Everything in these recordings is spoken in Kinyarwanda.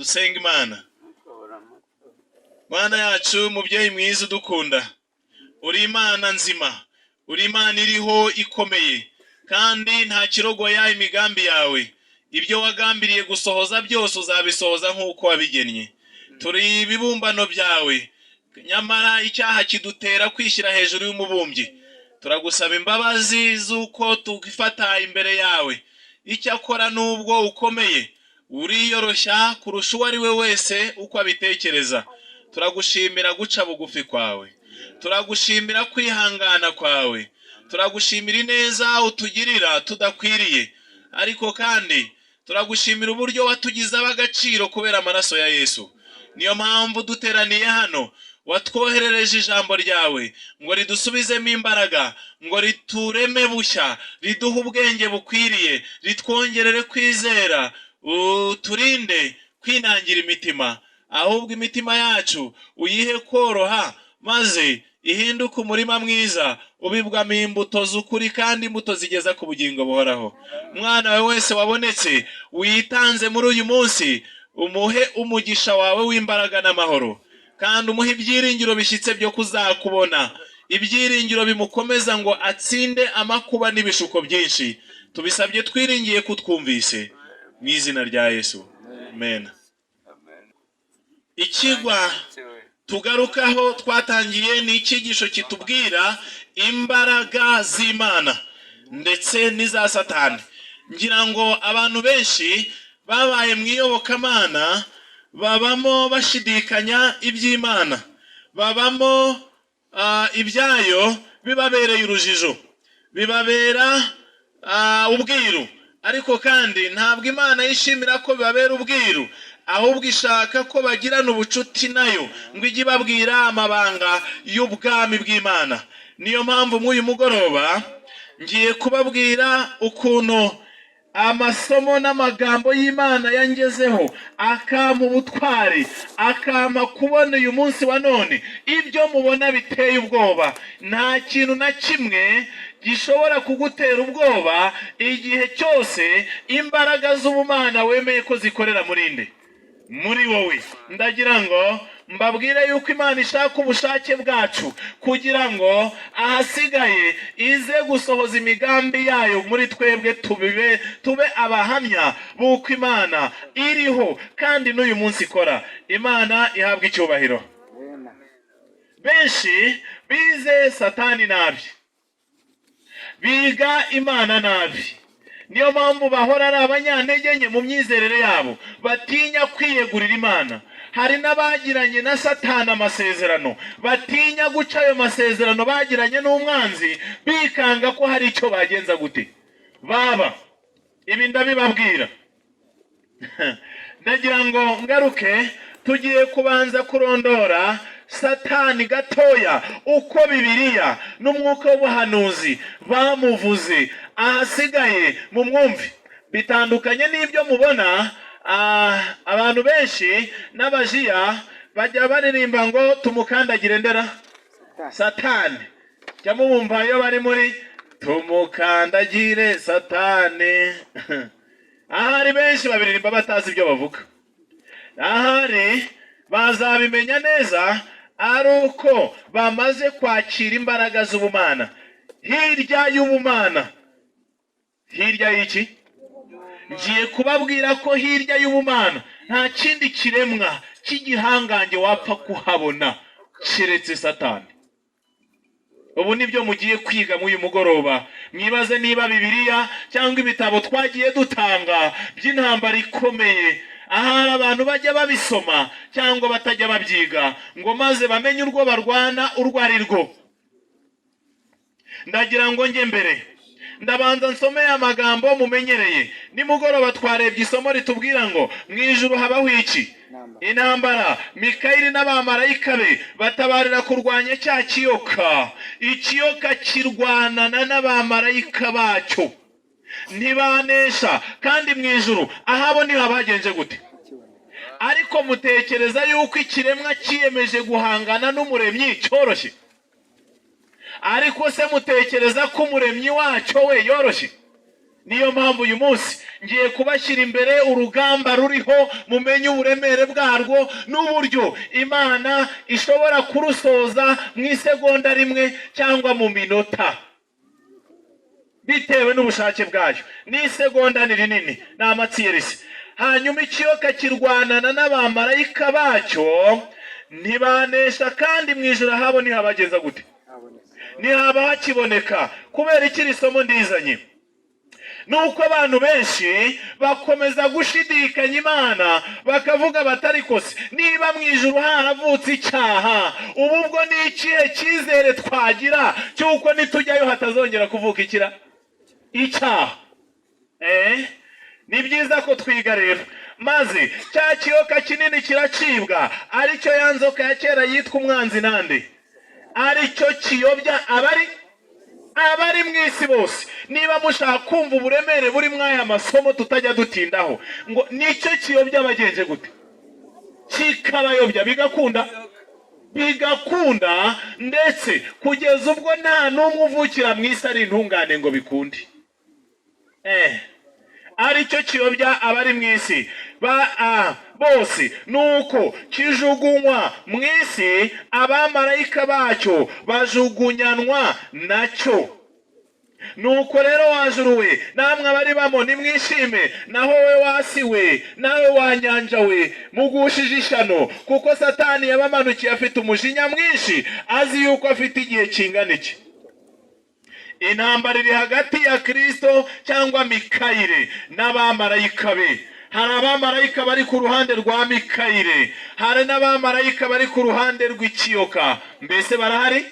Dusenga Imana. Mana yacu, mubyeyi mwiza udukunda, uri Imana nzima, uri Imana iriho ikomeye, kandi nta kirogoya imigambi yawe. Ibyo wagambiriye gusohoza byose uzabisohoza nk'uko wabigennye. Turi ibibumbano byawe, nyamara icyaha kidutera kwishyira hejuru y'umubumbyi. Turagusaba imbabazi z'uko tugifata imbere yawe. Icyakora nubwo ukomeye, uriyoroshya kurusha uwo ari we wese uko abitekereza. Turagushimira guca bugufi kwawe, turagushimira kwihangana kwawe, turagushimira ineza utugirira tudakwiriye. Ariko kandi turagushimira uburyo watugize ab'agaciro kubera amaraso ya Yesu. Niyo mpamvu duteraniye hano, watwoherereje ijambo ryawe ngo ridusubizemo imbaraga, ngo ritureme bushya, riduhe ubwenge bukwiriye, ritwongerere kwizera, uturinde kwinangira imitima, ahubwo imitima yacu uyihe koroha, maze ihinduke umurima mwiza ubibwamo imbuto z'ukuri kandi imbuto zigeza ku bugingo buhoraho. Umwana wawe wese wabonetse witanze muri uyu munsi, umuhe umugisha wawe w'imbaraga n'amahoro, kandi umuhe ibyiringiro bishyitse byo kuzakubona, ibyiringiro bimukomeza ngo atsinde amakuba n'ibishuko byinshi. Tubisabye twiringiye ko utwumvise, mu izina rya Yesu, amen. Ikigwa tugarukaho twatangiye ni icyigisho kitubwira imbaraga z'Imana ndetse n'iza Satani. Ngira ngo abantu benshi babaye mu iyobokamana babamo bashidikanya iby'Imana, babamo ibyayo bibabereye urujijo, bibabera ubwiru. Ariko kandi ntabwo Imana yishimira ko bibabera ubwiru, ahubwo ishaka ko bagirana ubucuti nayo, ngo ijye ibabwira amabanga y'ubwami bw'Imana. Niyo mpamvu muri uyu mugoroba ngiye kubabwira ukuntu amasomo n'amagambo y'Imana yangezeho, akampa ubutwari, akampa kubona uyu munsi wa none ibyo mubona biteye ubwoba. Nta kintu na kimwe gishobora kugutera ubwoba igihe cyose imbaraga z'ubumana wemeye ko zikorera muri nde? Muri wowe. Ndagira ngo mbabwire yuko Imana ishaka ubushake bwacu kugira ngo ahasigaye ize gusohoza imigambi yayo muri twebwe, tube abahamya b'uko Imana iriho kandi n'uyu munsi ikora. Imana ihabwa icyubahiro. Benshi bize Satani nabi, biga Imana nabi. Niyo mpamvu bahora ari abanyantege nke mu myizerere yabo, batinya kwiyegurira Imana. Hari n'abagiranye na Satani amasezerano, batinya guca ayo masezerano bagiranye n'umwanzi, bikanga ko hari icyo bagenza gute baba. Ibi ndabibabwira, ndagira ngo ngaruke. Tugiye kubanza kurondora Satani gatoya, uko Bibiliya n'umwuka w'ubuhanuzi bamuvuze. Ahasigaye mu mwumvi bitandukanye n'ibyo mubona. Abantu benshi n'abajiya bajya baririmba ngo "Tumukandagire ndera Satani". Jya mubumva iyo bari muri "Tumukandagire Satani". Ahari benshi babiririmba batazi ibyo bavuga. Ahari bazabimenya neza ari uko bamaze kwakira imbaraga z'ubumana. Hirya y'ubumana, hirya y'iki? Ngiye kubabwira ko hirya y'ubumana nta kindi kiremwa cy'igihangange wapfa kuhabona keretse Satani. Ubu nibyo mugiye kwiga muri uyu mugoroba. Mwibaze niba Bibiliya cyangwa ibitabo twagiye dutanga by'intambara ikomeye, ahari abantu bajya babisoma cyangwa batajya babyiga ngo maze bamenye urwo barwana urwo ari rwo. Ndagira ngo njye mbere, ndabanza nsomeye amagambo mumenyereye. Nimugoroba twarebye isomo ritubwira ngo mu ijuru habaho iki? Intambara. Mikayeli n'abamarayika be batabarira kurwanya cya kiyoka. Ikiyoka kirwanana n'abamarayika bacyo, ntibanesha. Kandi mu ijuru ahabo niho bagenje gute? Ariko mutekereza yuko ikiremwa cyiyemeje guhangana n'Umuremyi cyoroshye? Ariko se mutekereza ko Umuremyi wacyo we yoroshye? Niyo mpamvu uyu munsi Ngiye kubashyira imbere urugamba ruriho, mumenye uburemere bwarwo n'uburyo Imana ishobora kurusoza mu isegonda rimwe cyangwa mu minota, bitewe n'ubushake bwayo. N'isegonda ni rinini, ni amatsiyerisi. Hanyuma ikiyoka kirwanana n'abamarayika bacyo, ntibanesha, kandi mu ijuru ahabo ntihabageza gute? Ntihaba hakiboneka. Kubera iki iri somo ndizanye? Nuko abantu benshi bakomeza gushidikanya Imana, bakavuga batari kose: niba mu ijuru haravutse icyaha, ubu ubwo ni ikihe cyizere twagira cy'uko nitujyayo hatazongera kuvuka ikira icyaha? Ni byiza ko twiga rero. Maze cya kiyoka kinini kiracibwa, aricyo ya nzoka ya kera yitwa umwanzi nande, aricyo kiyobya abari mu isi bose. Niba mushaka kumva uburemere buri muri aya masomo tutajya dutindaho, ngo nicyo kiyobya abagenje gute? Kikabayobya bigakunda, bigakunda, ndetse kugeza ubwo nta n'umwe uvukira mu isi ari intungane ngo bikunde. Aricyo kiyobya abari mu isi bose. Nuko kijugunywa mu isi, abamarayika bacyo bajugunyanwa nacyo. Nuko rero wa juru we, namwe abari bamo, nimwishime. Naho we wasi we, nawe wa nyanja we, mugushije ishyano, kuko Satani yabamanukiye afite umujinya mwinshi, azi yuko afite igihe kingana iki. Intambara iri hagati ya Kristo cyangwa Mikayire n'abamarayika be. Hari abamarayika bari ku ruhande rwa Mikayire, hari n'abamarayika bari ku ruhande rw'ikiyoka. Mbese barahari?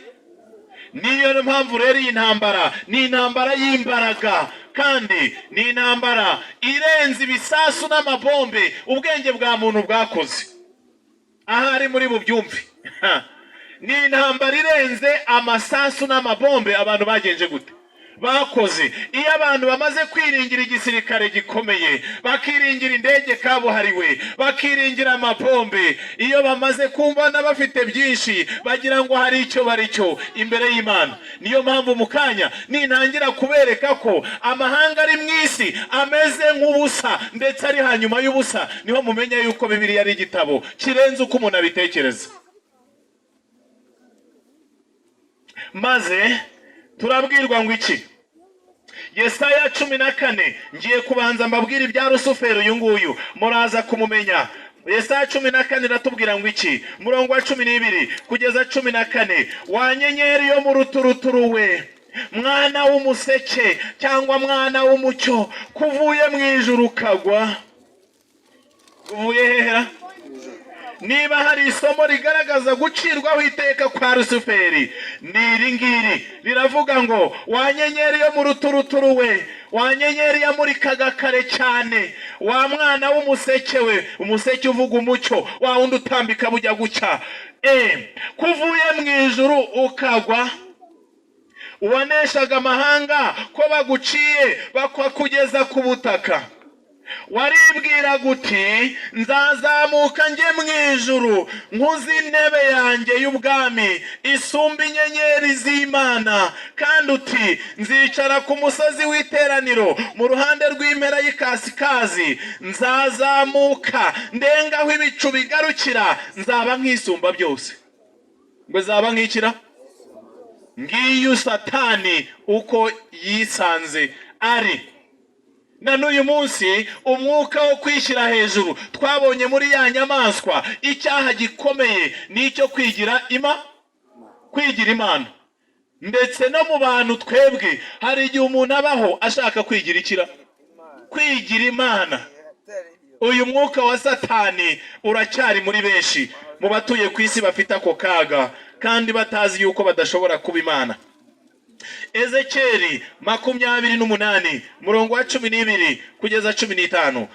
Niyo mpamvu rero iyi ntambara ni intambara y'imbaraga, kandi ni intambara irenze ibisasu n'amabombe ubwenge bwa muntu bwakoze. Ahari muri bubyumve, ni intambara irenze amasasu n'amabombe abantu bagenje gute? Bakoze. Iyo abantu bamaze kwiringira igisirikare gikomeye, bakiringira indege kabuhariwe, bakiringira amabombe, iyo bamaze kumva bafite byinshi, bagira ngo hari icyo bari cyo imbere y'Imana. Niyo mpamvu mu kanya nintangira kubereka ko amahanga ari mu isi ameze nk'ubusa, ndetse ari hanyuma y'ubusa, niho mumenya yuko Bibiliya ari igitabo kirenze uko umuntu abitekereza. Maze turabwirwa ngo iki? Yesaya 14. Ngiye kubanza mbabwira ibya Rusufero uyu nguyu, muraza kumumenya. Yesaya 14 iratubwira ngo iki? Murongo wa 12 kugeza 14: wa nyenyeri yo mu ruturuturu we, mwana w'umuseke cyangwa mwana w'umucyo, kuvuye mu ijuru ukagwa, uvuye hehera? Niba hari isomo rigaragaza gucirwaho iteka kwa Rusuferi, ni iri ngiri riravuga ngo: wa nyenyeri yo mu ruturuturu we, wa nyenyeri yamurikaga kare cyane, wa mwana w'umuseke we, umuseke uvuga umucyo, wa wundi utambika bujya gucya, kuvuye mu ijuru ukagwa, uwaneshaga amahanga, ko baguciye bakakugeza ku butaka. Waribwiraga uti: nzazamuka njye mu ijuru, nkuze intebe yanjye y'ubwami isumba inyenyeri z'Imana, kandi uti: nzicara ku musozi w'iteraniro mu ruhande rw'impera y'ikasikazi, nzazamuka ndengaho ibicu bigarukira, nzaba nk'isumba byose. Ngo zaba nk'ikira? Ngiyo Satani uko yisanze ari na n'uyu munsi. Umwuka wo kwishyira hejuru twabonye muri ya nyamaswa, icyaha gikomeye ni icyo kwigira Imana. Ndetse no mu bantu twebwe hari igihe umuntu abaho ashaka kwigira ikira? Kwigira Imana. Uyu mwuka wa Satani uracyari muri benshi mu batuye ku isi bafite ako kaga, kandi batazi yuko badashobora kuba Imana. Ezekeri 28, murongo wa 12 kugeza 15.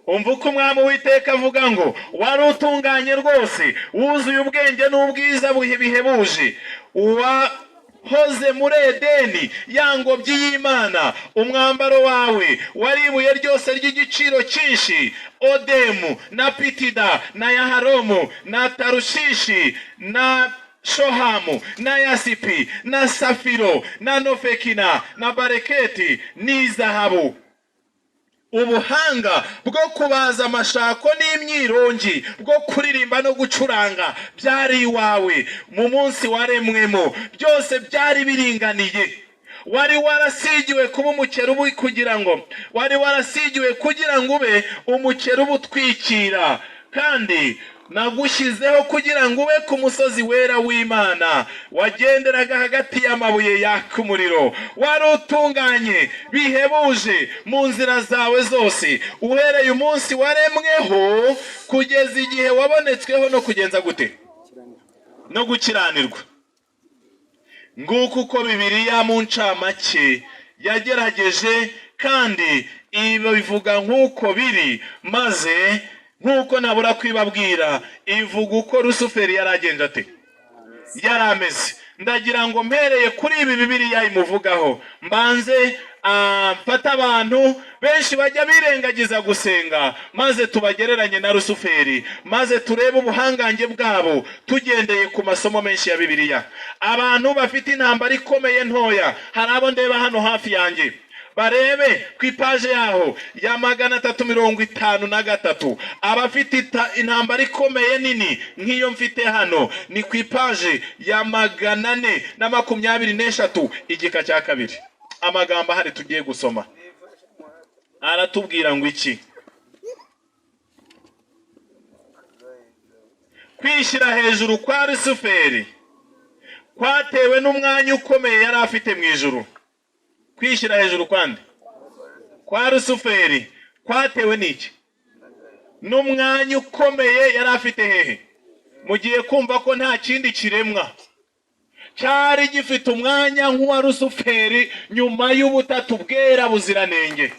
Umva uko Umwami Uwiteka avuga ngo: wari utunganye rwose, wuzuye ubwenge n'ubwiza bihebuje, wahoze muri Edeni, ya ngobyi y'Imana. Umwambaro wawe wari ibuye ryose ry'igiciro cyinshi, odemu na pitida na yaharomu na tarushishi na Shohamu na yasipi na safiro na nofekina na bareketi n'izahabu. Ubuhanga bwo kubaza amashako n'imyirongi, bwo kuririmba no gucuranga byari iwawe mu munsi waremwemo. Byose byari biringaniye. Wari warasigiwe kuba umukerubi kugira ngo, wari warasigiwe kugira ngo ube umukerubi utwikira, kandi nagushyizeho kugira ngo ube ku musozi wera w'Imana. Wagenderaga hagati y'amabuye yaka umuriro. Wari utunganye bihebuje mu nzira zawe zose, uhereye umunsi waremweho kugeza igihe wabonetsweho no kugenza gute? No gukiranirwa. Nguko uko Bibiliya mu ncamake yagerageje, kandi ibivuga nk'uko biri, maze nk'uko ntabura kwibabwira, ivuga uko Rusuferi yari agenje ate, yari ameze. Ndagira ngo mpereye kuri ibi Bibiliya imuvugaho, mbanze mfate abantu benshi bajya birengagiza gusenga, maze tubagereranye na Rusuferi, maze turebe ubuhangange bwabo tugendeye ku masomo menshi ya Bibiliya. Abantu bafite intambara ikomeye ntoya, hari abo ndeba hano hafi yanjye, barebe ku ipaje yaho ya 353. Abafite intambara ikomeye nini nk'iyo mfite hano, ni ku ipaje ya 423, igika cya kabiri. Amagambo ahari tugiye gusoma aratubwira ngo iki? Kwishyira hejuru kwa Rusuferi kwatewe n'umwanya ukomeye yari afite mu ijuru. Kwishyira hejuru kwande? Kwa Rusuferi kwatewe n'iki? N'umwanya ukomeye yari afite hehe? Mugiye kumva ko nta kindi kiremwa cyari gifite umwanya nk'uwa Rusuferi nyuma y'ubutatu bwera buziranenge.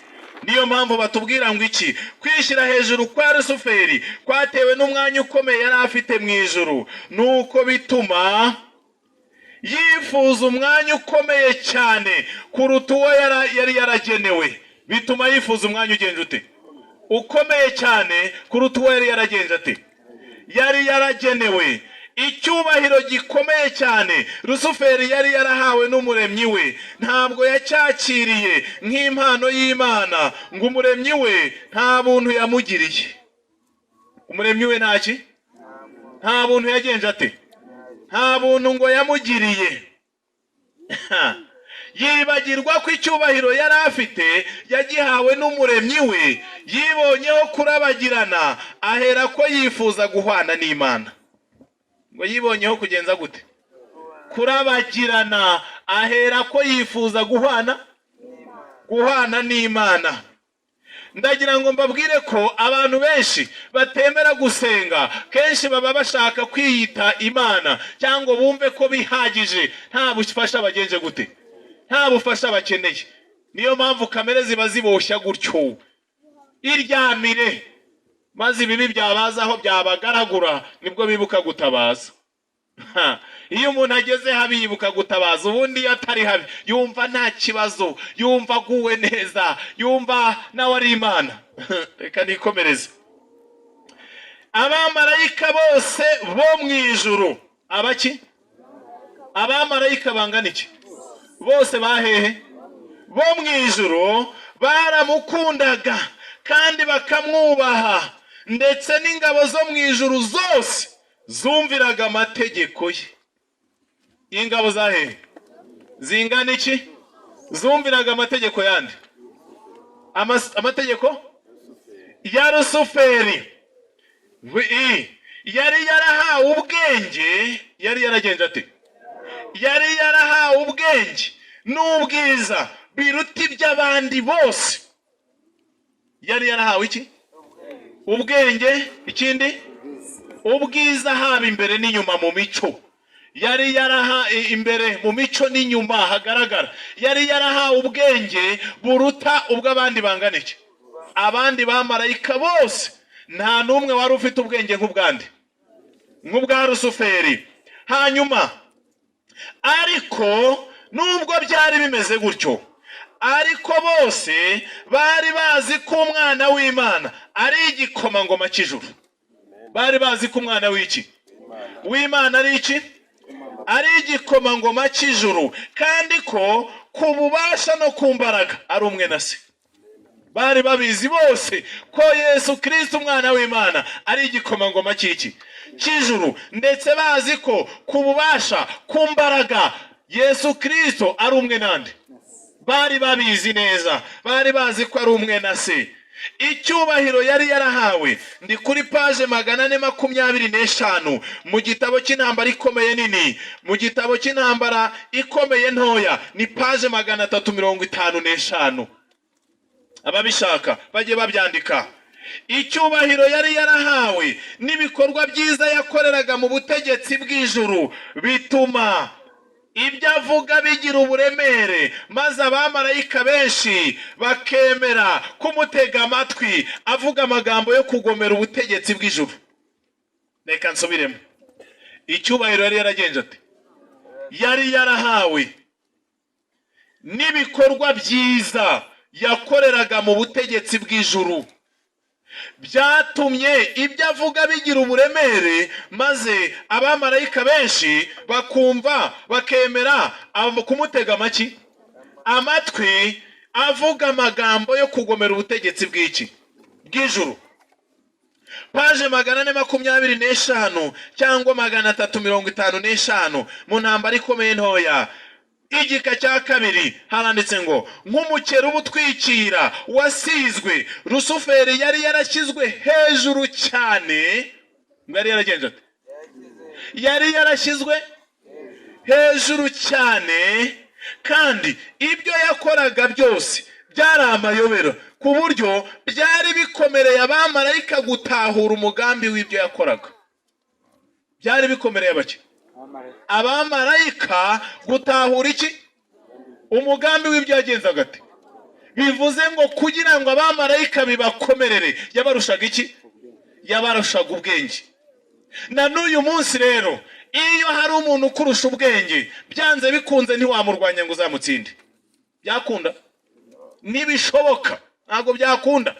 Niyo mpamvu batubwira ngo iki? Kwishyira hejuru kwa Rusuferi kwatewe n'umwanya ukomeye yari afite mu ijuru, nuko bituma yifuza umwanya ukomeye cyane kuruta uwo yari yaragenewe. Bituma yifuza umwanya ugenje ute? Ukomeye cyane kuruta uwo yari yaragenje ate? Yari yaragenewe. Icyubahiro gikomeye cyane Rusuferi yari yarahawe n'Umuremyi we, ntabwo yacyakiriye nk'impano y'Imana, ngo Umuremyi we nta buntu yamugiriye. Umuremyi we ntaki? Nta buntu yagenje ate? Nta buntu ngo yamugiriye. Yibagirwa ko icyubahiro yari afite yagihawe n'Umuremyi we. Yibonyeho kurabagirana, ahera ko yifuza guhwana n'Imana. Ngo yibonyeho kugenza gute? Kurabagirana, ahera ko yifuza guhwana n'Imana. Ndagira ngo mbabwire ko abantu benshi batemera gusenga kenshi baba bashaka kwiyita Imana, cyangwa bumve ko bihagije, nta bufasha bagenje gute, nta bufasha bakeneye. Niyo mpamvu kamere ziba ziboshya gutyo: iryamire, maze ibibi byabazaho byabagaragura, nibwo bibuka gutabaza. Iyo umuntu ageze habi yibuka gutabaza. Ubundi iyo atari habi yumva nta kibazo, yumva aguwe neza, yumva nawe ari Imana. Reka nikomereze. Abamarayika bose bo mu ijuru, abaki? Abamarayika bangana iki? Bose bahehe? Bo mu ijuru baramukundaga kandi bakamwubaha, ndetse n'ingabo zo mu ijuru zose zumviraga amategeko ye. Ingabo za hehe? Zingana iki? Zumviraga amategeko yandi? Amategeko ya Rusuferi. Yari yarahawe ubwenge, yari yaragenje ate? Yari yarahawe ubwenge n'ubwiza biruta iby'abandi bose. Yari yarahawe iki? Ubwenge, ikindi ubwiza, haba imbere n'inyuma mu mico. Yari yaraha imbere mu mico n'inyuma hagaragara. Yari yarahawe ubwenge buruta ubw'abandi bangana iki? Abandi bamarayika bose, nta n'umwe wari ufite ubwenge nk'ubwandi, nk'ubwa Rusuferi. Hanyuma ariko nubwo byari bimeze gutyo, ariko bose bari bazi ko umwana w'Imana ari igikomangoma cy'ijuru. Bari bazi ko umwana w'iki? W'Imana ari iki? Ari igikomangoma cy'ijuru, kandi ko ku bubasha no ku mbaraga ari umwe na Se. Bari babizi bose ko Yesu Kirisito, umwana w'Imana, ari igikomangoma cy'iki? Cy'ijuru. Ndetse bazi ko ku bubasha, ku mbaraga, Yesu Kirisito ari umwe nande? Bari babizi neza, bari bazi ko ari umwe na Se. Icyubahiro yari yarahawe, ndi kuri page 425 mu gitabo cy'Intambara Ikomeye Nini. Mu gitabo cy'Intambara Ikomeye Ntoya ni page 355. Ababishaka bajye babyandika. Icyubahiro yari yarahawe n'ibikorwa byiza yakoreraga mu butegetsi bw'ijuru bituma ibyo avuga bigira uburemere, maze abamarayika benshi bakemera kumutega amatwi avuga amagambo yo kugomera ubutegetsi bw'ijuru. Reka nsubiremo. Icyubahiro yari yaragenje ati yari yarahawe n'ibikorwa byiza yakoreraga mu butegetsi bw'ijuru byatumye ibyo avuga bigira uburemere, maze abamarayika benshi bakumva, bakemera kumutega amatwi avuga amagambo yo kugomera ubutegetsi bw'iki? Bw'ijuru. Page 425 cyangwa 355 mu Ntambara Ikomeye Ntoya, igika cya kabiri, haranditse ngo: "Nk'umukerubi utwikira wasizwe, Rusuferi yari yarashyizwe hejuru cyane." Ngo yari yaragenje ate? Yari yarashyizwe hejuru cyane, kandi ibyo yakoraga byose byari amayobera, ku buryo byari bikomereye abamarayika gutahura umugambi w'ibyo yakoraga. Byari bikomereye abaki? Abamarayika gutahura iki? Umugambi w'ibyo yagenzaga ate? Bivuze ngo kugira ngo abamarayika bibakomerere, yabarushaga iki? Yabarushaga ubwenge. Na n'uyu munsi rero, iyo hari umuntu ukurusha ubwenge, byanze bikunze ntiwamurwanya ngo uzamutsinde. Byakunda? Ntibishoboka, ntabwo byakunda.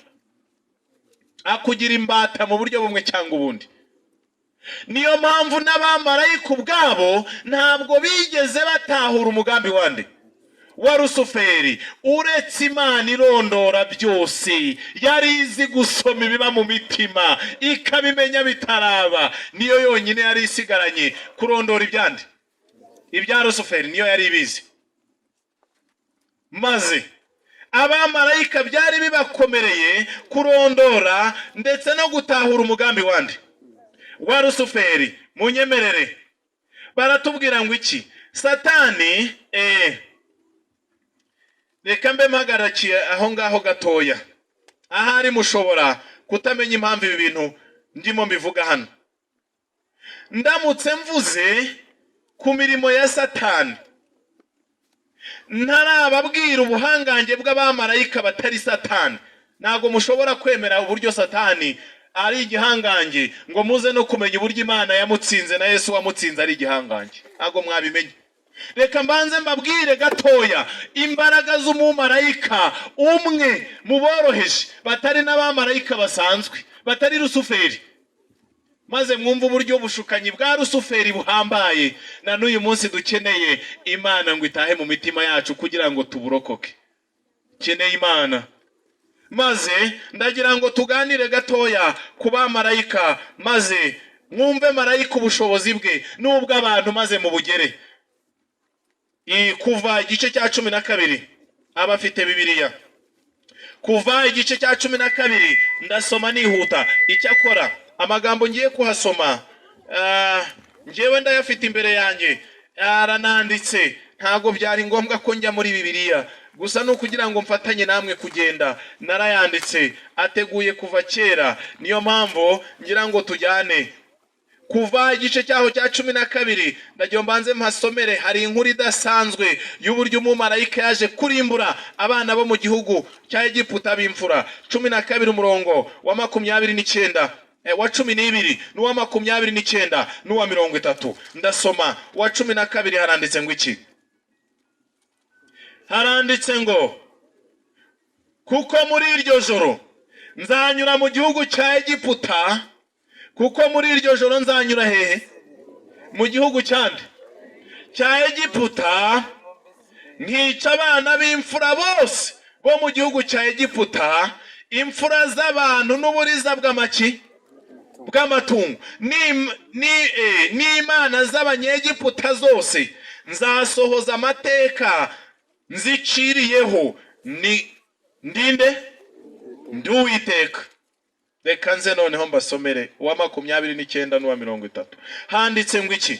Akugira imbata mu buryo bumwe cyangwa ubundi. Niyo mpamvu n'abamarayika ubwabo ntabwo bigeze batahura umugambi wande? Wa Rusuferi, uretse Imana irondora byose, yari izi gusoma ibiba mu mitima ikabimenya bitaraba. Niyo yonyine yari isigaranye kurondora ibyandi, ibya Rusuferi, niyo yari ibizi. Maze abamarayika byari bibakomereye kurondora ndetse no gutahura umugambi wande? Wa Rusuferi. Munyemerere, baratubwira ngo iki? Satani, reka mbe mpagarakiye aho ngaho gatoya. Ahari mushobora kutamenya impamvu ibi bintu ndimo mbivuga hano. Ndamutse mvuze ku mirimo ya Satani ntarababwira ubuhangange bw'abamarayika batari Satani, ntabwo mushobora kwemera uburyo Satani ari igihangange, ngo muze no kumenya uburyo Imana yamutsinze na Yesu wamutsinze ari igihangange. Ntabwo mwabimenya. Reka mbanze mbabwire gatoya imbaraga z'umumarayika umwe mu boroheje, batari n'abamarayika basanzwe, batari Rusuferi, maze mwumve uburyo ubushukanyi bwa Rusuferi buhambaye. Na n'uyu munsi dukeneye Imana ngo itahe mu mitima yacu kugira ngo tuburokoke. Keneye Imana. Maze ndagira ngo tuganire gatoya ku bamarayika, maze mwumve marayika, ubushobozi bwe n'ubw'abantu, maze mubugere. Kuva igice cya 12, abafite Bibiliya, Kuva igice cya 12, ndasoma nihuta. Icyakora amagambo ngiye kuhasoma, njyewe ndayafite imbere yanjye, arananditse. Ntabwo byari ngombwa ko njya muri Bibiliya, gusa ni ukugira ngo mfatanye namwe kugenda. Narayanditse, ateguye kuva kera, niyo mpamvu ngira ngo tujyane. Kuva igice cyaho cya 12, ndagira mbanze mpasomere. Hari inkuru idasanzwe y'uburyo umumarayika yaje kurimbura abana bo mu gihugu cya Egiputa b'imfura. 12, umurongo wa 29, wa 12 n'uwa 29 n'uwa 30. Ndasoma uwa 12. Haranditse ngo iki? Haranditse ngo: "Kuko muri iryo joro nzanyura mu gihugu cya Egiputa." Kuko muri iryo joro nzanyura hehe? Mu gihugu cyande? Cya Egiputa, nkica abana b'imfura bose bo mu gihugu cya Egiputa, imfura z'abantu n'uburiza bw'amaki, bw'amatungo, n'imana z'Abanyegiputa zose nzasohoza amateka nziciriyeho. Ni ndinde? Ndi Uwiteka. Reka nze noneho mbasomere uwa 29 n'uwa 30. Handitse ngo iki?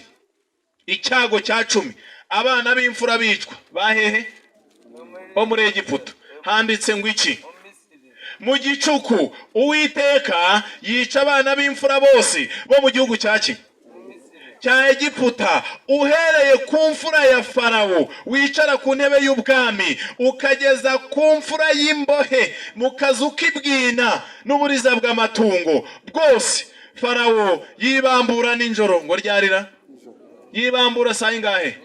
Icyago cya 10, abana b'imfura bicwa bahehe? Bo muri Egiputa. Handitse ngo iki? Mu Misiri. Mu gicuku Uwiteka yica abana b'imfura bose bo mu gihugu cya ki? Mu Misiri. Cya Egiputa, uhereye ku mfura ya Farawo wicara ku ntebe y'ubwami, ukageza ku mfura y'imbohe mu kazu k'ibwina n'uburiza bw'amatungo bwose. Farawo yibambura nijoro. Ngo ryarira? Yibambura saa ingahe?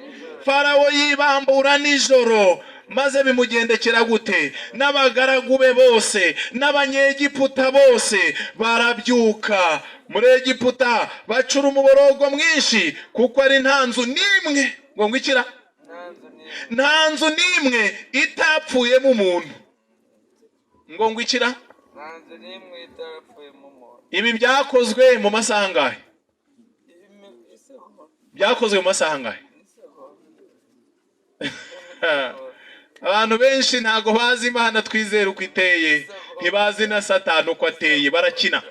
Farawo yibambura nijoro. Maze bimugendekera gute? N'abagaragu be bose n'Abanyegiputa bose barabyuka muri Egiputa, bacura umuborogo mwinshi, kuko ari nta nzu n'imwe, ngo ngwikira? Nta nzu n'imwe. Nta nzu n'imwe itapfuyemo umuntu. Ngo ngwikira? Nta nzu n'imwe itarapfuyemo umuntu. Ibi byakozwe mu masaha angahe? Isegonda. Byakozwe mu masaha angahe? Isegonda. Abantu benshi ntago bazi Imana twizera uko iteye, ntibazi na Satani uko ateye, barakina.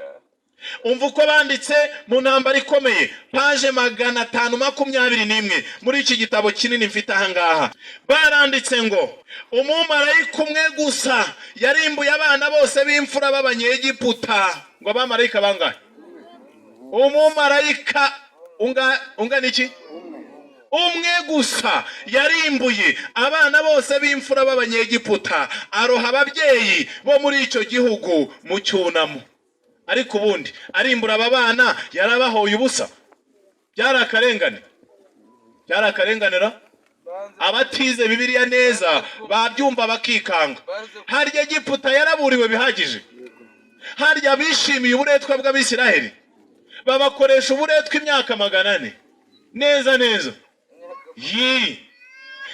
Umva uko banditse mu ntambara ikomeye, page 521 muri iki gitabo kinini mfite aha ngaha. Baranditse ngo umumarayika umwe gusa yarimbuye abana bose b'imfura b'Abanyegiputa. Ngo abamarayika bangahe? Umumarayika ungana iki? Umwe gusa yarimbuye abana bose b'imfura b'Abanyegiputa, aroha ababyeyi bo muri icyo gihugu mu cyunamo. Ariko ubundi arimbura aba bana yarabahoye ubusa? Byari akarengane, byari akarenganira. Abatize Bibiliya neza babyumva bakikanga. Harya Egiputa yaraburiwe bihagije? Harya bishimiye uburetwa bw'Abisiraheli, babakoresha uburetwa imyaka 400 neza neza yi,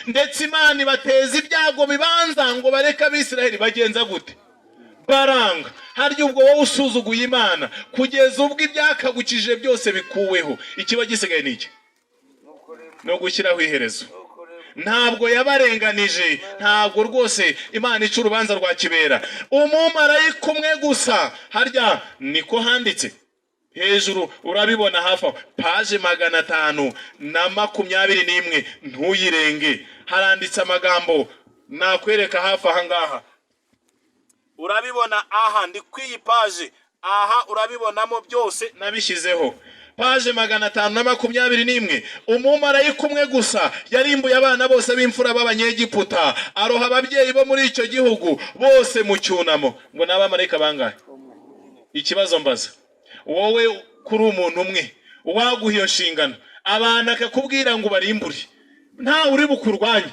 ndetse Imana ibateza ibyago bibanza ngo bareke Abisiraheli, bagenza gute? Baranga. Harya ubwo wowe usuzuguye Imana kugeza ubwo ibyakagukije byose bikuweho, ikiba gisigaye ni iki? No gushyiraho iherezo. Ntabwo yabarenganije, ntabwo rwose Imana ica urubanza rwa kibera. Umumarayika umwe gusa, harya niko handitse hejuru, urabibona hafi aho, page 521, ntuyirenge. Haranditse amagambo nakwereka hafi aha ngaha, urabibona aha, ndi kw'iyi page aha, urabibonamo byose nabishyizeho. Page 521: umumarayika umwe gusa yarimbuye abana bose b'imfura b'Abanyegiputa, aroha ababyeyi bo muri icyo gihugu bose mu cyunamo. Ngo ni abamarayika bangahe? Ikibazo mbaza wowe, kuri umuntu umwe uwaguha iyo nshingano, abantu akakubwira ngo ubarimbure, ntawe uri bukurwanye,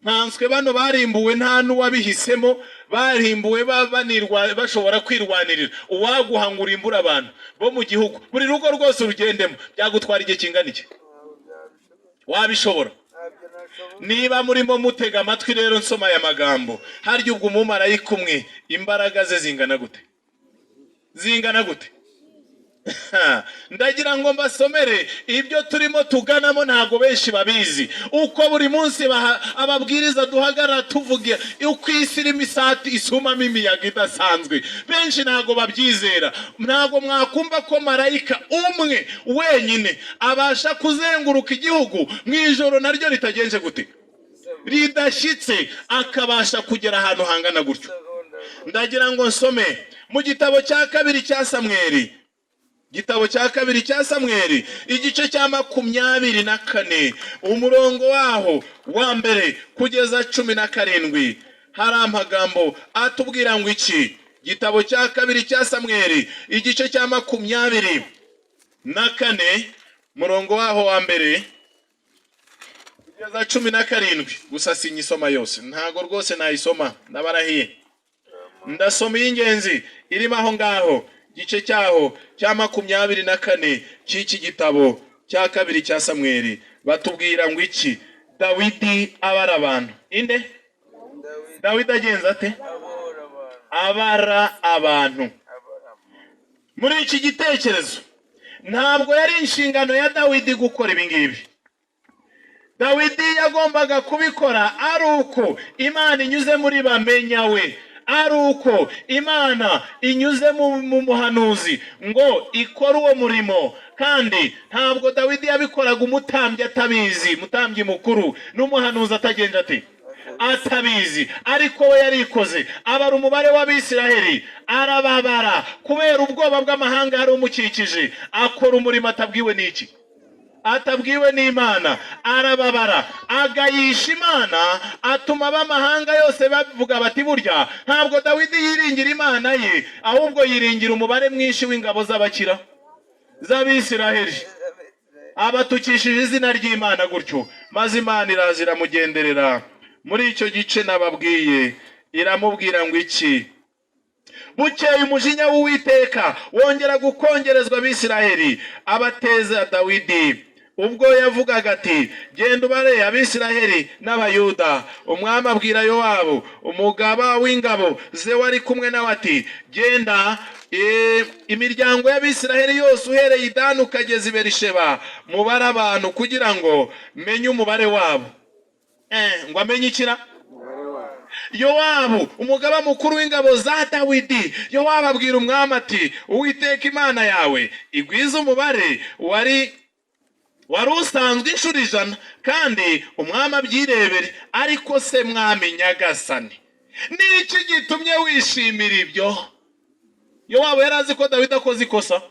nkanswe bano barimbuwe nta n'uwabihisemo, barimbuwe banirwa, bashobora kwirwanirira. Uwaguha ngo urimbure abantu bo mu gihugu, buri rugo rwose urugendemo, byagutwara igihe kingana iki? Wabishobora? Niba murimo mutega amatwi rero nsoma aya magambo, harya ubwo umumarayika umwe imbaraga ze zingana gute? Zingana gute? Ndagira ngo mbasomere ibyo turimo tuganamo, ntabwo benshi babizi. Uko buri munsi ababwiriza duhagarara tuvuga uko isi irimo isati isumamo imiyaga idasanzwe, benshi ntabwo babyizera. Ntabwo mwakumva ko marayika umwe wenyine abasha kuzenguruka igihugu mu ijoro naryo ritagenje gute? Ridashyitse, akabasha kugera ahantu hangana gutyo. Ndagira ngo nsome mu gitabo cya kabiri cya Samweri, gitabo cya kabiri cya Samweri, igice cya 24, umurongo waho wa mbere kugeza 17. Hari amagambo atubwira ngo iki? Gitabo cya kabiri cya Samweri, igice cya 24, murongo waho wa mbere kugeza 17. Gusa sinyisoma yose, ntago rwose nayisoma, ndabarahiye. Ndasoma iy'ingenzi irimo aho ngaho, igice cyaho cya 24 cy'iki gitabo cya kabiri cya Samweri. Batubwira ngo iki? Dawidi abara abantu. Inde? Dawidi. Dawidi agenza ate? Abora abantu. Abara abantu. Abara. Muri iki gitekerezo, ntabwo yari inshingano ya Dawidi gukora ibi ngibi. Dawidi yagombaga kubikora ari uko Imana inyuze muri bamenya we, ari uko Imana inyuze mu muhanuzi ngo ikore uwo murimo. Kandi ntabwo Dawidi yabikoraga umutambyi atabizi, umutambyi mukuru n'umuhanuzi atagenje ati atabizi. Ariko we yarikoze, abara umubare w'Abisiraheli, arababara kubera ubwoba bw'amahanga yari umukikije. Akora umurimo atabwiwe n'iki? Atabwiwe n'Imana. Arababara, agayisha Imana, atuma ab'amahanga yose bavuga bati: "Burya ntabwo Dawidi yiringira Imana ye, ahubwo yiringira umubare mwinshi w'ingabo z'abakira z'Abisiraheli." Abatukishije izina ry'Imana gutyo, maze Imana iraza iramugenderera. Muri icyo gice nababwiye, iramubwira ngo iki? Bukeye umujinya w'Uwiteka wongera gukongerezwa Abisiraheli, abateza Dawidi ubwo yavugaga ati: "Genda ubare Abisiraheli n'Abayuda." Umwami abwira Yowabu, umugaba w'ingabo ze wari kumwe nawe, ati: "Genda imiryango y'Abisiraheli yose, uhereye i Dani ukageza i Berisheba, mubare abantu kugira ngo menye umubare wabo." Ngo amenye ikira? Umubare wabo. Yowabu, umugaba mukuru w'ingabo za Dawidi, Yowabu abwira umwami ati: "Uwiteka Imana yawe igwize umubare wari usanzwe inshuro 100, kandi umwami abyirebere. Ariko se mwami nyagasani, ni iki gitumye wishimira ibyo?" Yowabu yari azi ko Dawidi akoze ikosa,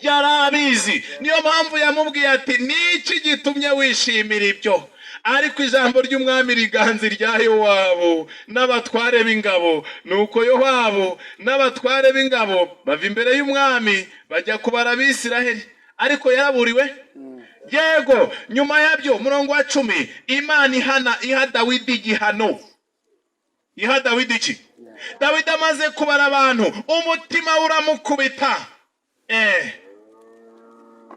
yari abizi. Niyo mpamvu yamubwiye ati: "Ni iki gitumye wishimira ibyo?" Ariko ijambo ry'umwami riganza irya Yowabu n'abatware b'ingabo. Nuko Yowabu n'abatware b'ingabo bava imbere y'umwami, bajya kubara Abisiraheli. Ariko yaraburiwe. Yego, nyuma yabyo, umurongo wa 10, Imana ihana, iha Dawidi igihano. Iha Dawidi iki? Dawidi amaze kubara abantu, umutima uramukubita,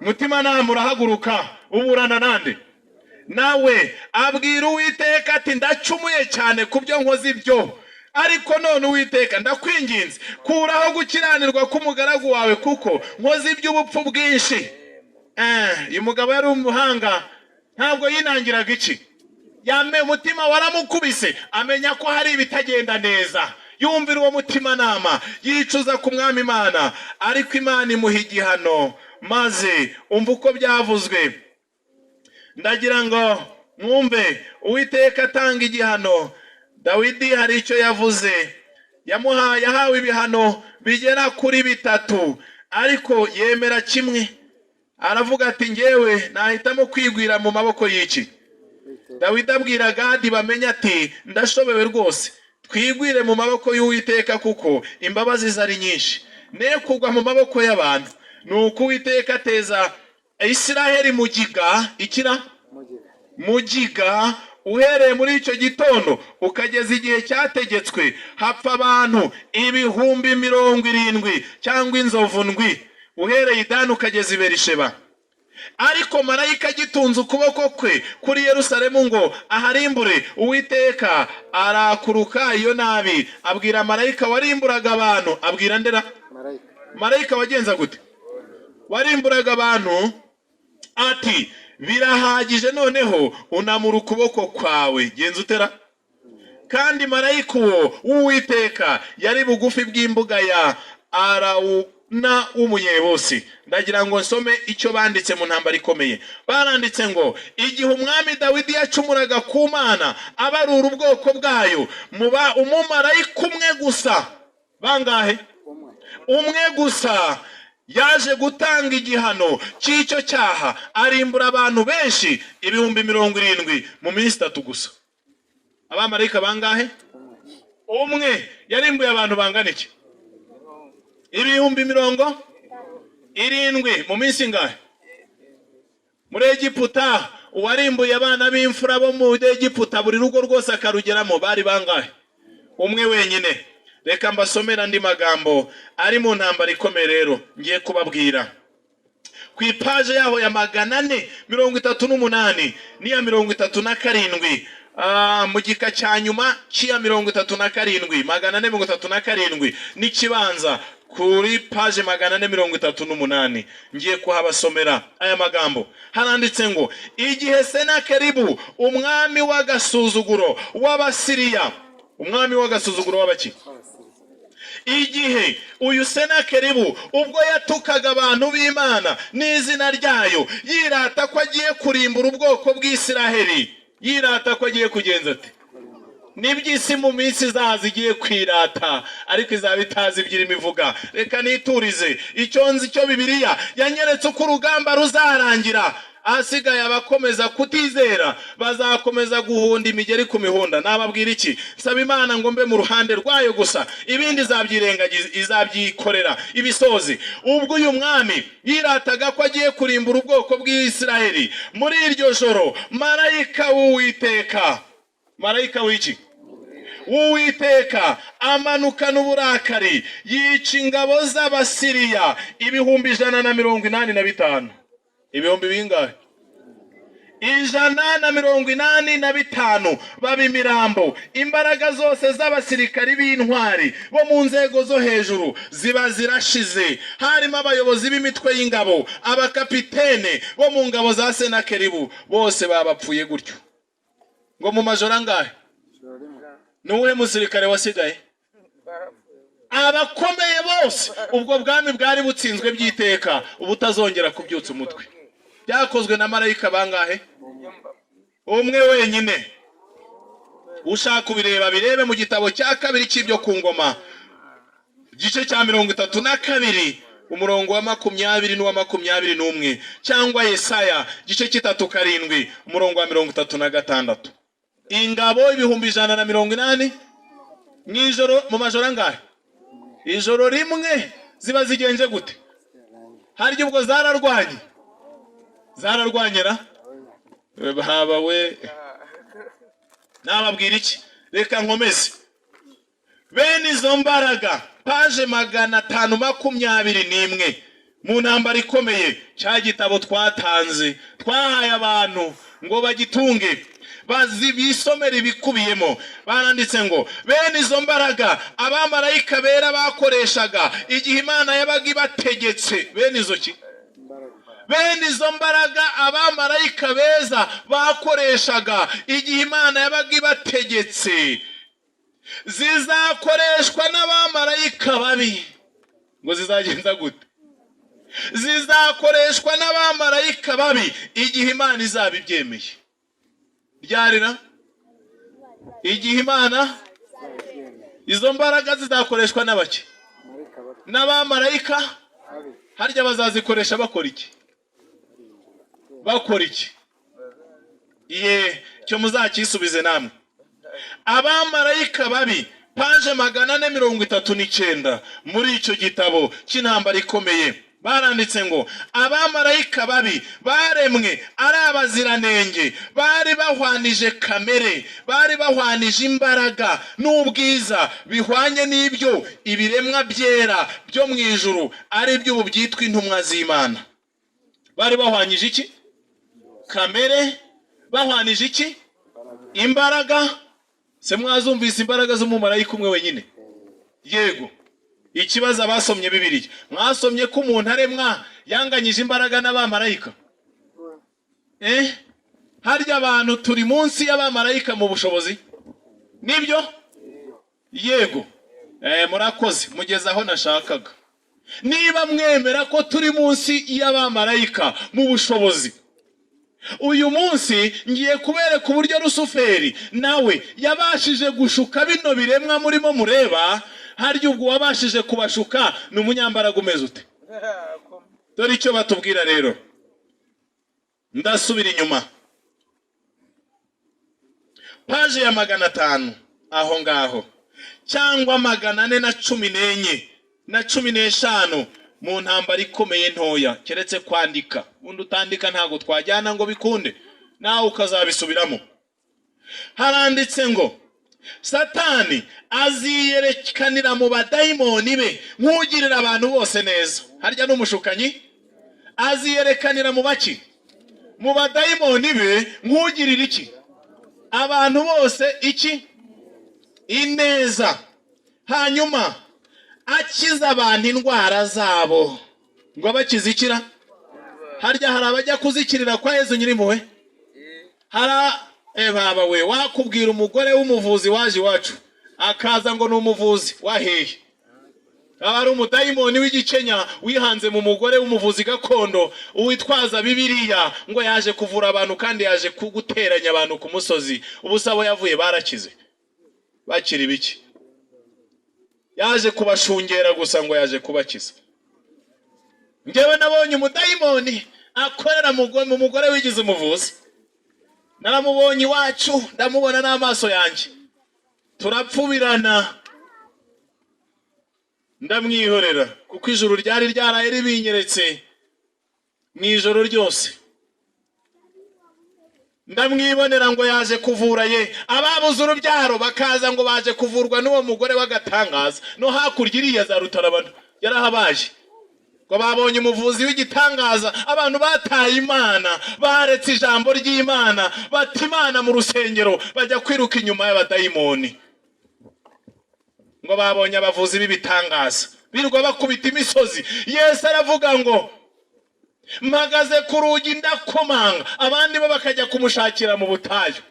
umutima nama urahaguruka, uburana nande? Nawe. Abwira Uwiteka ati: "Ndacumuye cyane ku byo nkoze ibyo. Ariko none Uwiteka, ndakwinginze, kuraho gukiranirwa k'umugaragu wawe, kuko nkoze iby'ubupfu bwinshi." Uyu mugabo yari umuhanga, ntabwo yinangiraga iki. Yame umutima waramukubise, amenya ko hari ibitagenda neza, yumvira uwo mutimanama, yicuza ku Mwami Imana. Ariko Imana imuha igihano. Maze umva uko byavuzwe, ndagira ngo mwumve. Uwiteka atanga igihano, Dawidi hari icyo yavuze. Yamuhaye, yahawe ibihano bigera kuri bitatu, ariko yemera kimwe. Aravuga ati: "Ngewe nahitamo kwigwira mu maboko y'iki?" Dawidi abwira Gadi bamenye ati: "Ndashobewe rwose. Twigwire mu maboko y'Uwiteka, kuko imbabazi ze ari nyinshi, ne kugwa mu maboko y'abantu." Nuko Uwiteka ateza Isiraheli mugiga ikira? Mugiga. Mugiga, uhereye muri icyo gitondo ukageza igihe cyategetswe, hapfa abantu 70,000 cyangwa inzovu ndwi, uhereye i Dani ukageza i Berisheba. Ariko marayika agitunze ukuboko kwe kuri Yerusalemu ngo aharimbure, Uwiteka arakuruka iyo nabi, abwira marayika warimburaga abantu. Abwira ndera? Marayika. Marayika wagenza gute? Warimburaga abantu, ati: "Birahagije, noneho unamura ukuboko kwawe." Genza utera. Kandi marayika uwo w'Uwiteka yari bugufi bw'imbuga ya Arawuna w'Umunyebusi. Ndagira ngo nsome icyo banditse mu ntambara ikomeye. Baranditse ngo igihe umwami Dawidi yacumuraga ku Mana abarura ubwoko bwayo, muba umumarayika umwe gusa, bangahe? Umwe. Umwe gusa yaje gutanga igihano cy'icyo cyaha, arimbura abantu benshi 70,000 mu minsi 3 gusa. Abamarayika bangahe? Umwe yarimbuye abantu bangana iki? 70,000 mu minsi ingahe? Muri Egiputa, uwarimbuye abana b'imfura bo mu Egiputa, buri rugo rwose akarugeramo, bari bangahe? Umwe wenyine. Reka mbasomere andi magambo ari mu ntambara ikomeye. Rero ngiye kubabwira Ku ipaje yaho ya 438 n'iya 37, mu gika cya nyuma cy'iya 37, 437 n'ikibanza kuri paje 438, ngiye kuhabasomera aya magambo. Haranditse ngo: "Igihe Senakeribu, umwami w'agasuzuguro w'Abasiriya," umwami w'agasuzuguro w'abaki, igihe uyu Senakeribu ubwo yatukaga abantu b'Imana n'izina ryayo, yirata ko agiye kurimbura ubwoko bw'Isiraheli, yirata ko agiye kugenza ati n'iby'isi mu minsi izaza igiye kwirata, ariko izaba itazi ibyo irimo ivuga. Reka niturize. Icyo nzi cyo, Bibiliya yanyeretse uko urugamba ruzarangira. Ahasigaye abakomeza kutizera bazakomeza guhunda imigeri ku mihunda. Nababwira iki? Nsaba Imana ngo mbe mu ruhande rwayo gusa, ibindi izabyirengagiza, izabyikorera ibisozi. Ubwo uyu mwami yirataga ko agiye kurimbura ubwoko bw'Isiraheli, muri iryo joro marayika w'Uwiteka, marayika w'iki? W'Uwiteka, amanukana uburakari, yica ingabo z'Abasiriya 185,000. Ibihumbi bingahe? 185 baba imirambo. Imbaraga zose z'abasirikari b'intwari bo mu nzego zo hejuru ziba zirashize, harimo abayobozi b'imitwe y'ingabo, abakapitene bo mu ngabo za Senakeribu, bose babapfuye gutyo. Ngo mu majoro angahe? Ni uwuhe musirikare wasigaye? Abakomeye bose. Ubwo bwami bwari butsinzwe by'iteka, ubutazongera kubyutsa umutwe. Byakozwe na marayika bangahe? Umwe wenyine. Ushaka kubireba birebe mu gitabo cya kabiri cy'ibyo ku ngoma, igice cya 32, umurongo wa 20 n'uwa 21, cyangwa Yesaya igice 3:7, umurongo wa 36. Ingabo 180,000 mu ijoro, mu majoro angahe? Ijoro rimwe ziba zigenje gute? Harya ubwo zararwanye? Zararwanyera haba we. Nababwira iki? Reka nkomeze. Bene izo mbaraga, paje 521, mu ntambara ikomeye, cya gitabo twatanze, twahaye abantu ngo bagitunge, bazi bisomera ibikubiyemo, baranditse ngo: "Bene izo mbaraga abamarayika bera bakoreshaga igihe Imana yabaga ibategetse," bene izo ki? Bene izo mbaraga abamarayika beza bakoreshaga igihe Imana yabaga ibategetse zizakoreshwa n'abamarayika babi. Ngo zizagenza gute? Zizakoreshwa n'abamarayika babi igihe Imana izaba ibyemeye. Ryarira igihe Imana, izo mbaraga zizakoreshwa n'abake? N'abamarayika. Harya bazazikoresha bakora iki? Bakora iki? Ye, cyo muzakisubize namwe. Abamarayika babi, paje 439, muri icyo gitabo cy'intambara ikomeye, baranditse ngo: "Abamarayika babi baremwe ari abaziranenge, bari bahwanije kamere, bari bahwanije imbaraga n'ubwiza bihwanye n'ibyo ibiremwa byera byo mu ijuru, ari byo ubu byitwa intumwa z'Imana." Bari bahwanyije iki? Kamere. Bahwanije iki? Imbaraga. Se mwazumvise imbaraga z'umumarayika umwe wenyine? Yego. Ikibazo, abasomye Bibiliya, mwasomye ko umuntu aremwa yanganyije imbaraga n'abamarayika? Harya abantu turi munsi y'abamarayika mu bushobozi, nibyo? Yego. Murakoze, mugeze aho nashakaga. Niba mwemera ko turi munsi y'abamarayika mu bushobozi, uyu munsi ngiye kubereka uburyo Rusuferi nawe yabashije gushuka bino biremwa murimo mureba. Harya ubwo wabashije kubashuka ni umunyambaraga umeze ute? Dore icyo batubwira rero. Ndasubira inyuma, paje ya 500 aho ngaho, cyangwa 414 na 15, mu ntambara ikomeye ntoya. Keretse kwandika, ubundi utandika ntabwo twajyana ngo bikunde, nawe ukazabisubiramo. Haranditse ngo: "Satani aziyerekanira mu badayimoni be nk'ugirira abantu bose neza." Harya n'umushukanyi Aziyerekanira mu baki? Mu badayimoni be, nk'ugirira iki abantu bose iki? Ineza. Hanyuma akiza abantu indwara zabo. Ngo abakize ikira? Harya hari abajya kuzikirira kwa Yezu Nyirimpuhwe? Hari baba we, wakubwira umugore w'umuvuzi waje iwacu, akaza ngo ni umuvuzi wahehe? Aba ari umudayimoni w'igikenya wihanze mu mugore w'umuvuzi gakondo witwaza Bibiliya ngo yaje kuvura abantu, kandi yaje guteranya abantu ku musozi. Ubusa abo yavuye barakize, bakira ibiki? Yaje kubashungera gusa ngo yaje kubakiza. Njyewe nabonye umudayimoni akorera mu mugore wigize umuvuzi. Naramubonye iwacu, ndamubona n'amaso yanjye, turapfubirana, ndamwihorera, kuko ijuru ryari ryaraye ribinyeretse mu ijoro ryose. Ndamwibonera ngo yaje kuvura ye ababuze urubyaro, bakaza ngo baje kuvurwa n'uwo mugore w'agatangaza. No hakurya iriya za Rutarabana yarahabaje, ngo babonye umuvuzi w'igitangaza. Abantu bataye Imana, baretse ijambo ry'Imana, bata Imana mu rusengero, bajya kwiruka inyuma y'abadayimoni ngo babonye abavuzi b'ibitangaza, birirwa bakubita imisozi. Yesu aravuga ngo: "Mpagaze ku rugi ndakomanga." Abandi bo bakajya kumushakira mu butayu.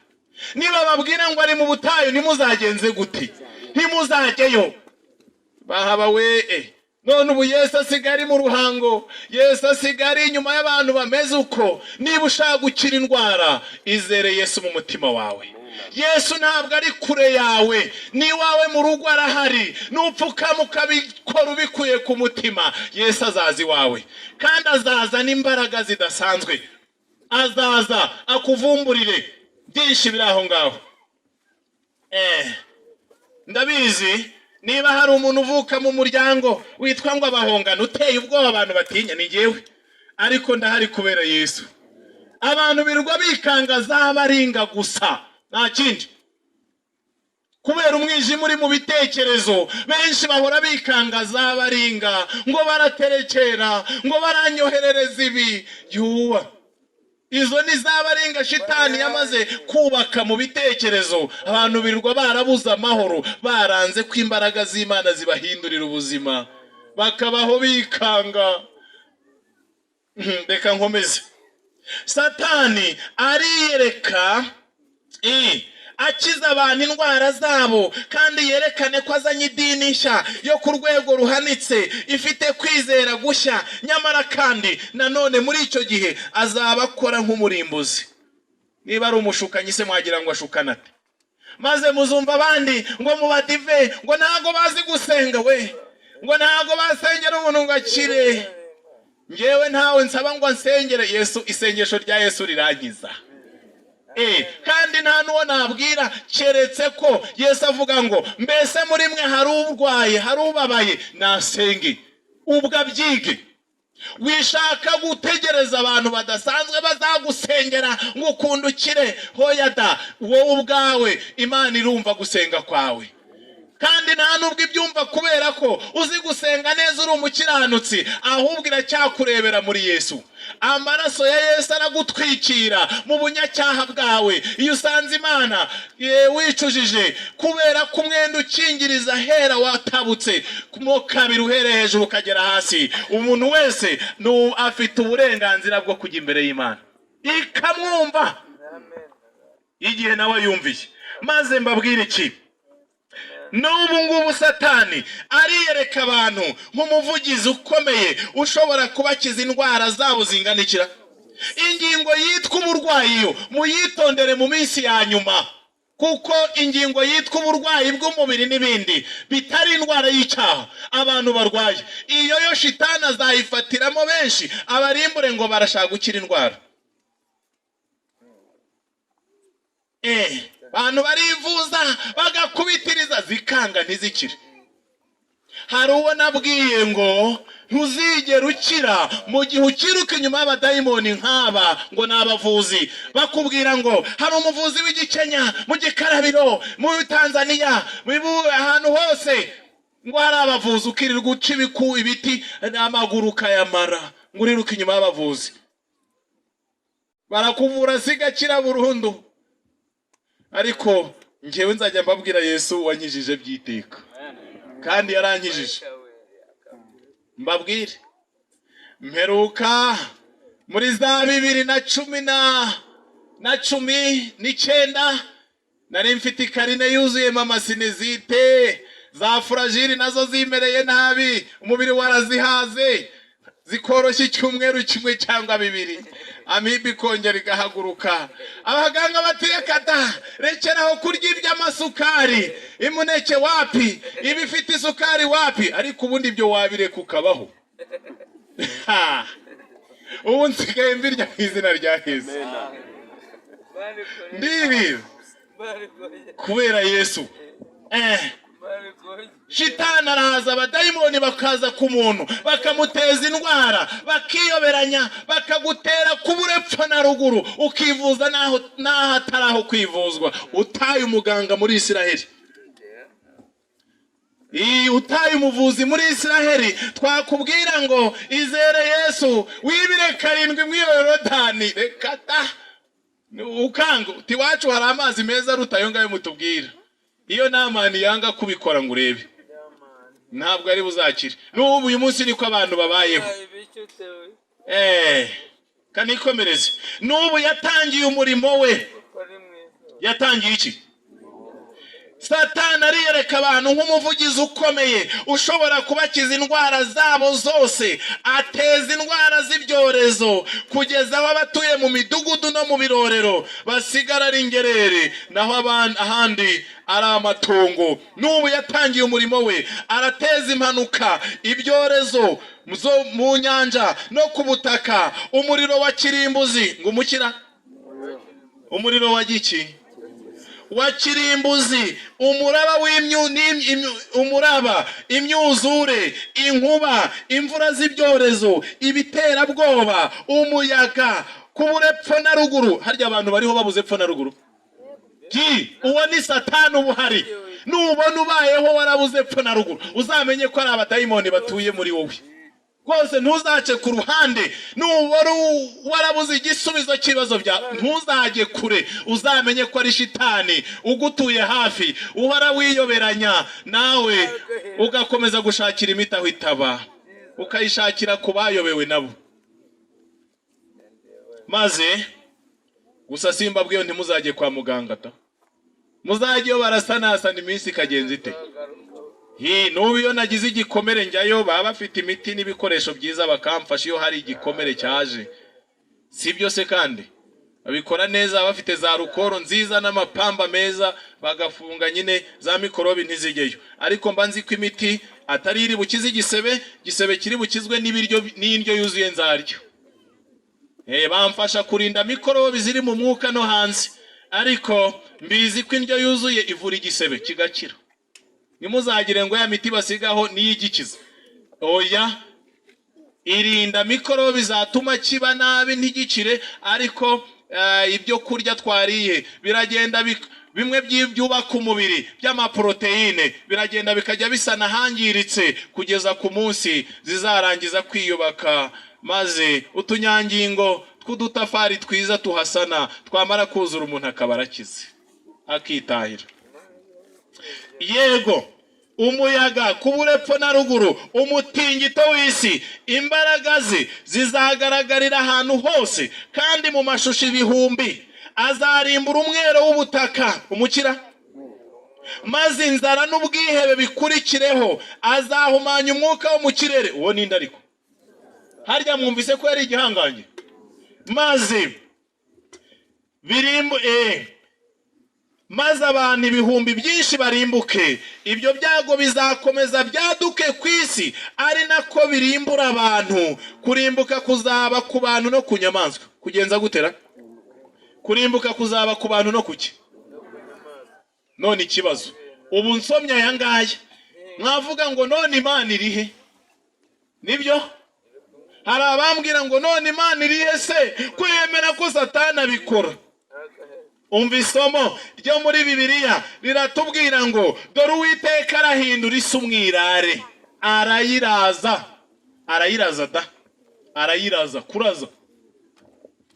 Niba babwira ngo ari mu butayu, ntimuzagenze gute? Ntimuzajyeyo. Bahaba we! None ubu Yesu asigaye ari mu Ruhango, Yesu asigaye ari inyuma y'abantu bameze uko. Niba ushaka gukira indwara, izere Yesu mu mutima wawe. Yesu ntabwo ari kure yawe, n'iwawe mu rugo arahari. Nupfukama ukabikora ubikuye ku mutima, Yesu azaza iwawe, kandi azaza n'imbaraga zidasanzwe. Azaza akuvumburire byinshi biri aho ngaho. Ndabizi, niba hari umuntu uvuka mu muryango witwa ngo abahongano, uteye ubwoba, abantu batinya, ni jyewe. Ariko ndahari kubera Yesu. Abantu birirwa bikanga zabaringa gusa, nta kindi, kubera umwijima uri mu bitekerezo. Benshi bahora bikanga zabaringa, ngo baraterekera, ngo baranyoherereza ibi. Yuwa, izo ni zabaringa shitani yamaze kubaka mu bitekerezo. Abantu birirwa barabuze amahoro, baranze ko imbaraga z'Imana zibahindurira ubuzima, bakabaho bikanga. Reka nkomeze. Satani ariyereka akiza abantu indwara zabo, kandi yerekane ko azanye idini nshya yo ku rwego ruhanitse, ifite kwizera gushya. Nyamara kandi nanone muri icyo gihe azaba akora nk'umurimbuzi. Niba ari umushukanyi se, mwagira ngo ashukane ate? Maze muzumva abandi ngo mu badive ngo ntago bazi gusenga we, ngo ntago basengera umuntu ngo akire. Ngewe ntawe nsaba ngo ansengere. Yesu, isengesho rya Yesu rirangiza. Kandi nta n'uwo nabwira, keretse ko Yesu avuga ngo: "Mbese muri mwe hari urwaye, hari ubabaye? Nasenge." Ubwo abyige. Wishaka gutegereza abantu badasanzwe bazagusengera ngo ukunde ukire. Hoya da, wowe ubwawe Imana irumva gusenga kwawe, kandi nta nubwo ibyumva kubera ko uzi gusenga neza, uri umukiranutsi, ahubwo iracyakurebera muri Yesu. Amaraso ya Yesu aragutwikira mu bunyacyaha bwawe. Iyo usanze Imana wicujije, kubera ko umwenda ukingiriza hera watabutse mo kabiri, uhereye hejuru ukagera hasi, umuntu wese afite uburenganzira bwo kujya imbere y'Imana ikamwumva Amen. igihe nawe yumviye. Maze mbabwire iki? N'ubu ngubu Satani ariyereka abantu nk'umuvugizi ukomeye ushobora kubakiza indwara zabo zingana ikira. Ingingo yitwa uburwayi yo muyitondere mu minsi ya nyuma, kuko ingingo yitwa uburwayi bw'umubiri n'ibindi bitari indwara y'icyaha abantu barwaye, iyo yo shitani azayifatiramo benshi abarimbure ngo barashaka gukira indwara. Abantu barivuza bagakubitiriza, zikanga, ntizikire. Hari uwo nabwiye ngo: "Ntuzigera ukira mu gihe ukiruka inyuma y'abadayimoni nk'aba ngo ni abavuzi." Bakubwira ngo hari umuvuzi w'igikenya mu gikarabiro, muri Tanzania, ahantu hose ngo hari abavuzi, ukirirwa uca ibiku ibiti n'amaguru ukayamara. Ngo uriruke inyuma y'abavuzi, barakuvura sigakira burundu. Ariko njyewe nzajya mbabwira Yesu wankijije by'iteka, kandi yarankijije. Mbabwire, mperuka muri za bibiri na cumi na 19, nari mfite ikarine yuzuyemo ama sinusite, za Flagyl nazo zimereye nabi, umubiri warazihaze, zikoroshya icyumweru kimwe cyangwa 2, amibe ikongera igahaguruka. Abaganga bati: "Reka da, rekeraho kurya iby'amasukari, imuneke wapi, ibifite isukari wapi." Ariko ubundi ibyo wabireka ukabaho? Ha! Ubu nsigaye mbirya mu izina rya Yesu. Ndibi kubera Yesu. Shitani araza, abadayimoni bakaza ku muntu, bakamuteza indwara, bakiyoberanya, bakagutera kubura epfo na ruguru, ukivuza n'aho n'aho atari aho kwivuzwa. Utaye umuganga muri Isiraheli, iyi utaye umuvuzi muri Isiraheli, twakubwira ngo izere Yesu, wibire karindwi muri iyo Yorodani, reka da, ukanga uti: "Iwacu hari amazi meza aruta ayo ngayo mutubwira." Iyo Namani yanga kubikora ngo urebe, ntabwo ari buzakire. N'ubu uyu munsi niko abantu babayeho. Kanikomereze. N'ubu yatangiye umurimo we. Yatangiye iki? Satani ariyereka abantu nk'umuvugizi ukomeye ushobora kubakiza indwara zabo zose. Ateza indwara z'ibyorezo kugeza aho abatuye mu midugudu no mu birorero basigara ari ingerere, naho ahandi ari amatongo. N'ubu yatangiye umurimo we, arateza impanuka, ibyorezo zo mu nyanja no ku butaka, umuriro wa kirimbuzi. Ngo umukira umuriro wa giki? Wa kirimbuzi, umuraba w'imyu umuraba, imyuzure, inkuba, imvura z'ibyorezo, ibiterabwoba, umuyaga, kubura epfo na ruguru. Harya abantu bariho babuze epfo na ruguru? Ji uwo ni Satani uba uhari. Nubona ubayeho warabuze epfo na ruguru, uzamenye ko ari abadayimoni batuye muri wowe rwose. Ntuzace ku ruhande. Nubona warabuze igisubizo cy'ibibazo byawe, ntuzajye kure, uzamenye ko ari shitani ugutuye hafi, uhora wiyoberanya, nawe ugakomeza gushakira imiti aho itaba, ukayishakira ku bayobewe nabo. Maze gusa simbabwiye, ntimuzajye kwa muganga ta, muzajyeyo barasanasana iminsi ikagenza ite. Hi, n'ubu iyo nagize igikomere njyayo, baba bafite imiti n'ibikoresho byiza, bakamfasha iyo hari igikomere cyaje. Si byo se? Kandi babikora neza, baba bafite za alcool nziza n'amapamba meza, bagafunga nyine za mikorobi ntizijyeyo. Ariko mba nzi ko imiti atari iri bukize igisebe, igisebe kiri bukizwe n'ibiryo n'indyo yuzuye nzaryo. Bamfasha kurinda mikorobi ziri mu mwuka no hanze, ariko mbizi ko indyo yuzuye ivura igisebe kigakira. Ntimuzagire ngo ya miti basigaho niyo igikiza. Oya, irinda mikorobi zatuma kiba nabi ntigikire. Ariko ibyo kurya twariye biragenda bimwe byubaka umubiri by'amaporoteyine biragenda bikajya bisa n'ahangiritse, kugeza ku munsi zizarangiza kwiyubaka, maze utunyangingo tw'udutafari twiza tuhasana twamara kuzura, umuntu akaba arakize, akitahira. Yego, umuyaga kubura epfo na ruguru, umutingito w'isi, imbaraga ze zizagaragarira ahantu hose kandi mu mashusho ibihumbi. Azarimbura umwero w'ubutaka, umukira, maze inzara n'ubwihebe bikurikireho. Azahumanya umwuka wo mu kirere. Uwo ninde? Ariko harya mwumvise ko yari igihangange? Maze birimbu maze abantu ibihumbi byinshi barimbuke. Ibyo byago bizakomeza byaduke ku isi ari nako birimbura abantu. Kurimbuka kuzaba ku bantu no ku nyamaswa. Kugenza gutera kurimbuka kuzaba ku bantu no kuki? None ikibazo, ubu nsomye aya ngaya, mwavuga ngo none Imana irihe? Nibyo, hari abambwira ngo: "None Imana irihe se ko yemera ko Satani abikora?" Umva isomo ryo muri Bibiliya riratubwira ngo: "Dore Uwiteka arahindura isi umwirare." Arayiraza, arayiraza da, Arayiraza, kuraza.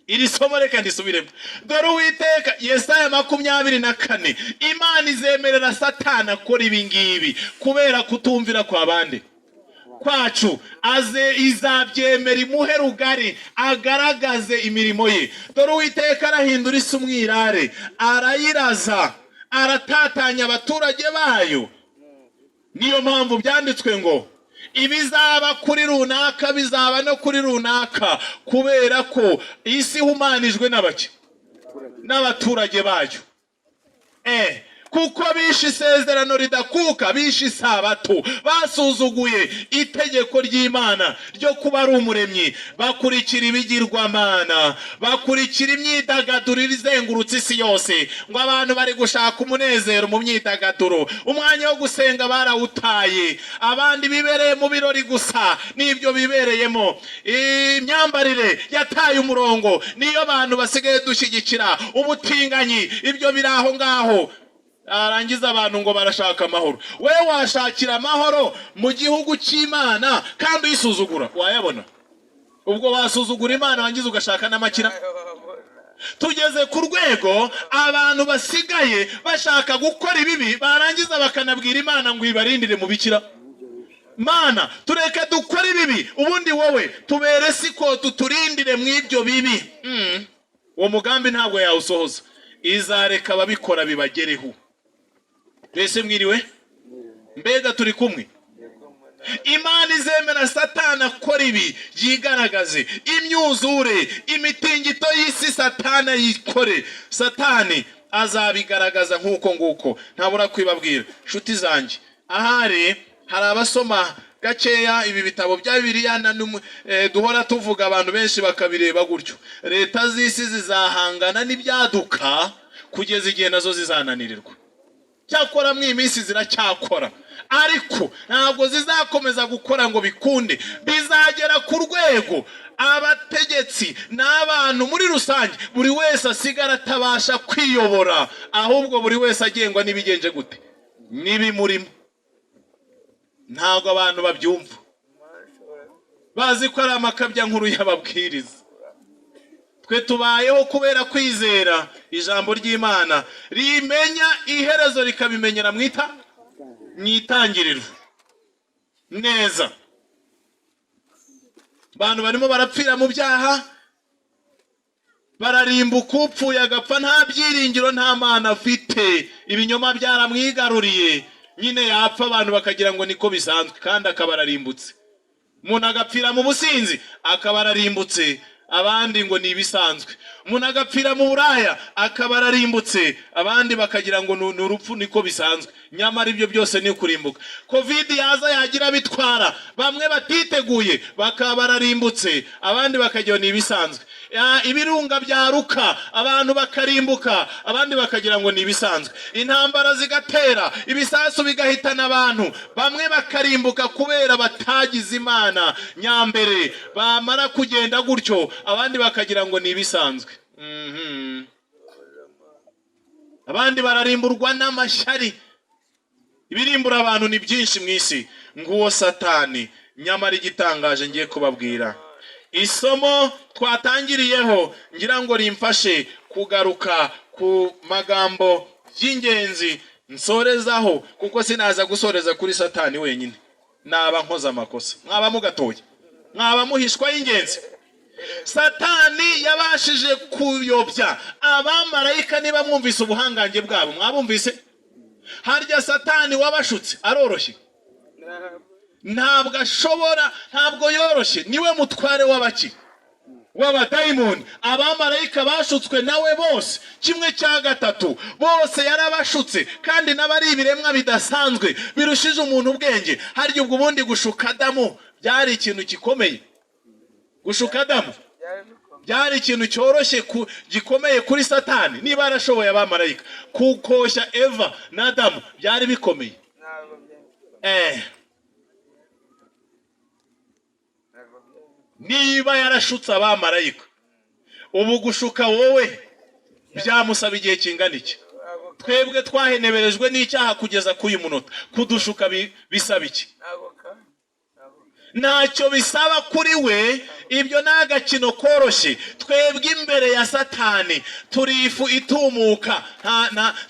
Iri somo reka ndisubiremo. Dore Uwiteka, Yesaya 24, Imana izemerera Satani akora ibi ngibi kubera kutumvira kwa bande? Kwacu. Aze izabyemera, imuhe rugari, agaragaze imirimo ye. Dore Uwiteka arahindura isi umwirare, arayiraza, aratatanya abaturage bayo. Niyo mpamvu byanditswe ngo ibizaba kuri runaka bizaba no kuri runaka, kubera ko isi ihumanijwe n'abake? N'abaturage bayo. Kuko bishe isezerano ridakuka, bishe isabato, basuzuguye itegeko ry'Imana ryo kuba ari umuremyi, bakurikira ibigirwamana, bakurikira imyidagaduro izengurutse isi yose. Ngo abantu bari gushaka umunezero mu myidagaduro, umwanya wo gusenga barawutaye, abandi bibereye mu birori gusa n'ibyo bibereyemo. Imyambarire yataye umurongo, niyo abantu basigaye dushyigikira ubutinganyi, ibyo biri aho ngaho. Arangiza abantu ngo barashaka amahoro. We washakira amahoro mu gihugu cy'Imana kandi uyisuzugura, wayabona? Ubwo wasuzugura Imana wangiza ugashaka n'amakira? Tugeze ku rwego abantu basigaye bashaka gukora ibibi, barangiza bakanabwira Imana ngo ibarindire mu bikira. Mana, tureke dukore ibibi, ubundi wowe tubere siko tuturindire mu ibyo bibi. Uwo mugambi ntabwo yawusohoza, izareka ababikora bibagereho. Mbese mwiriwe? Mbega turi kumwe? Imana izemera Satani akora ibi, yigaragaze, imyuzure, imitingito y'isi, Satani ayikore. Satani azabigaragaza nk'uko nguko, ntabura kwibabwira. Nshuti zanjye, ahari hari abasoma gakeya ibi bitabo bya Bibiliya duhora tuvuga, abantu benshi bakabireba gutyo. Leta z'isi zizahangana n'ibyaduka kugeza igihe nazo zizananirirwa. Cyakora mu iyi minsi ziracyakora, ariko ntabwo zizakomeza gukora ngo bikunde. Bizagera ku rwego abategetsi n'abantu muri rusange, buri wese asigara atabasha kwiyobora, ahubwo buri wese agengwa n'ibigenje gute? N'ibimurimo. Ntabwo abantu babyumva, bazi ko ari amakabya nkuru y'ababwiriza. Twe tubayeho kubera kwizera ijambo ry'Imana rimenya iherezo rikabimenyera mu itangiriro neza. Abantu barimo barapfira mu byaha, bararimbuka. Upfuye agapfa nta byiringiro, nta Mana afite, ibinyoma byaramwigaruriye. Nyine yapfa abantu bakagira ngo niko bisanzwe, kandi akaba ararimbutse. Umuntu agapfira mu businzi, akaba ararimbutse, abandi ngo ni ibisanzwe. Umuntu agapfira mu buraya, akaba ararimbutse, abandi bakagira ngo ni urupfu niko bisanzwe, nyamara ibyo byose ni ukurimbuka. Covid yaza, yagira bitwara bamwe batiteguye, bakaba bararimbutse, abandi bakagira ngo ni ibisanzwe. Ibirunga byaruka, abantu bakarimbuka, abandi bakagira ngo ni ibisanzwe. Intambara zigatera, ibisasu bigahitana abantu, bamwe bakarimbuka kubera batagize Imana nyambere. Bamara kugenda gutyo, abandi bakagira ngo ni ibisanzwe. Abandi bararimburwa n'amashyari. Ibirimbura abantu ni byinshi mu isi. Nguwo Satani. Nyamara igitangaje ngiye kubabwira, isomo twatangiriyeho, ngira ngo rimfashe kugaruka ku magambo y'ingenzi nsorezaho, kuko sinaza gusoreza kuri Satani wenyine, naba nkoze amakosa. Mwaba mugatoye, mwaba muhishwa y'ingenzi. Satani yabashije kuyobya abamarayika. Niba mwumvise ubuhangange bwabo, mwabumvise? Harya Satani wabashutse aroroshye? Ntabwo ashobora, ntabwo yoroshye. Niwe mutware w'abaki? W'abadayimoni. Abamarayika bashutswe nawe bose, kimwe cya gatatu bose yarabashutse, kandi nabo ari ibiremwa bidasanzwe birushije umuntu ubwenge. Harya ubwo ubundi gushuka Adamu byari ikintu gikomeye? Gushuka Adamu byari ikintu cyoroshye gikomeye kuri Satani? Niba yarashoboye abamarayika, kukoshya Eva na Adamu byari bikomeye? Niba yarashutse abamarayika, ubu gushuka wowe byamusaba igihe kingana iki? Twebwe twaheneberejwe n'icyaha kugeza k'uyu munota, kudushuka bisaba iki? Ntacyo bisaba kuri we, ibyo ni agakino koroshye. Twebwe imbere ya Satani turi ifu itumuka,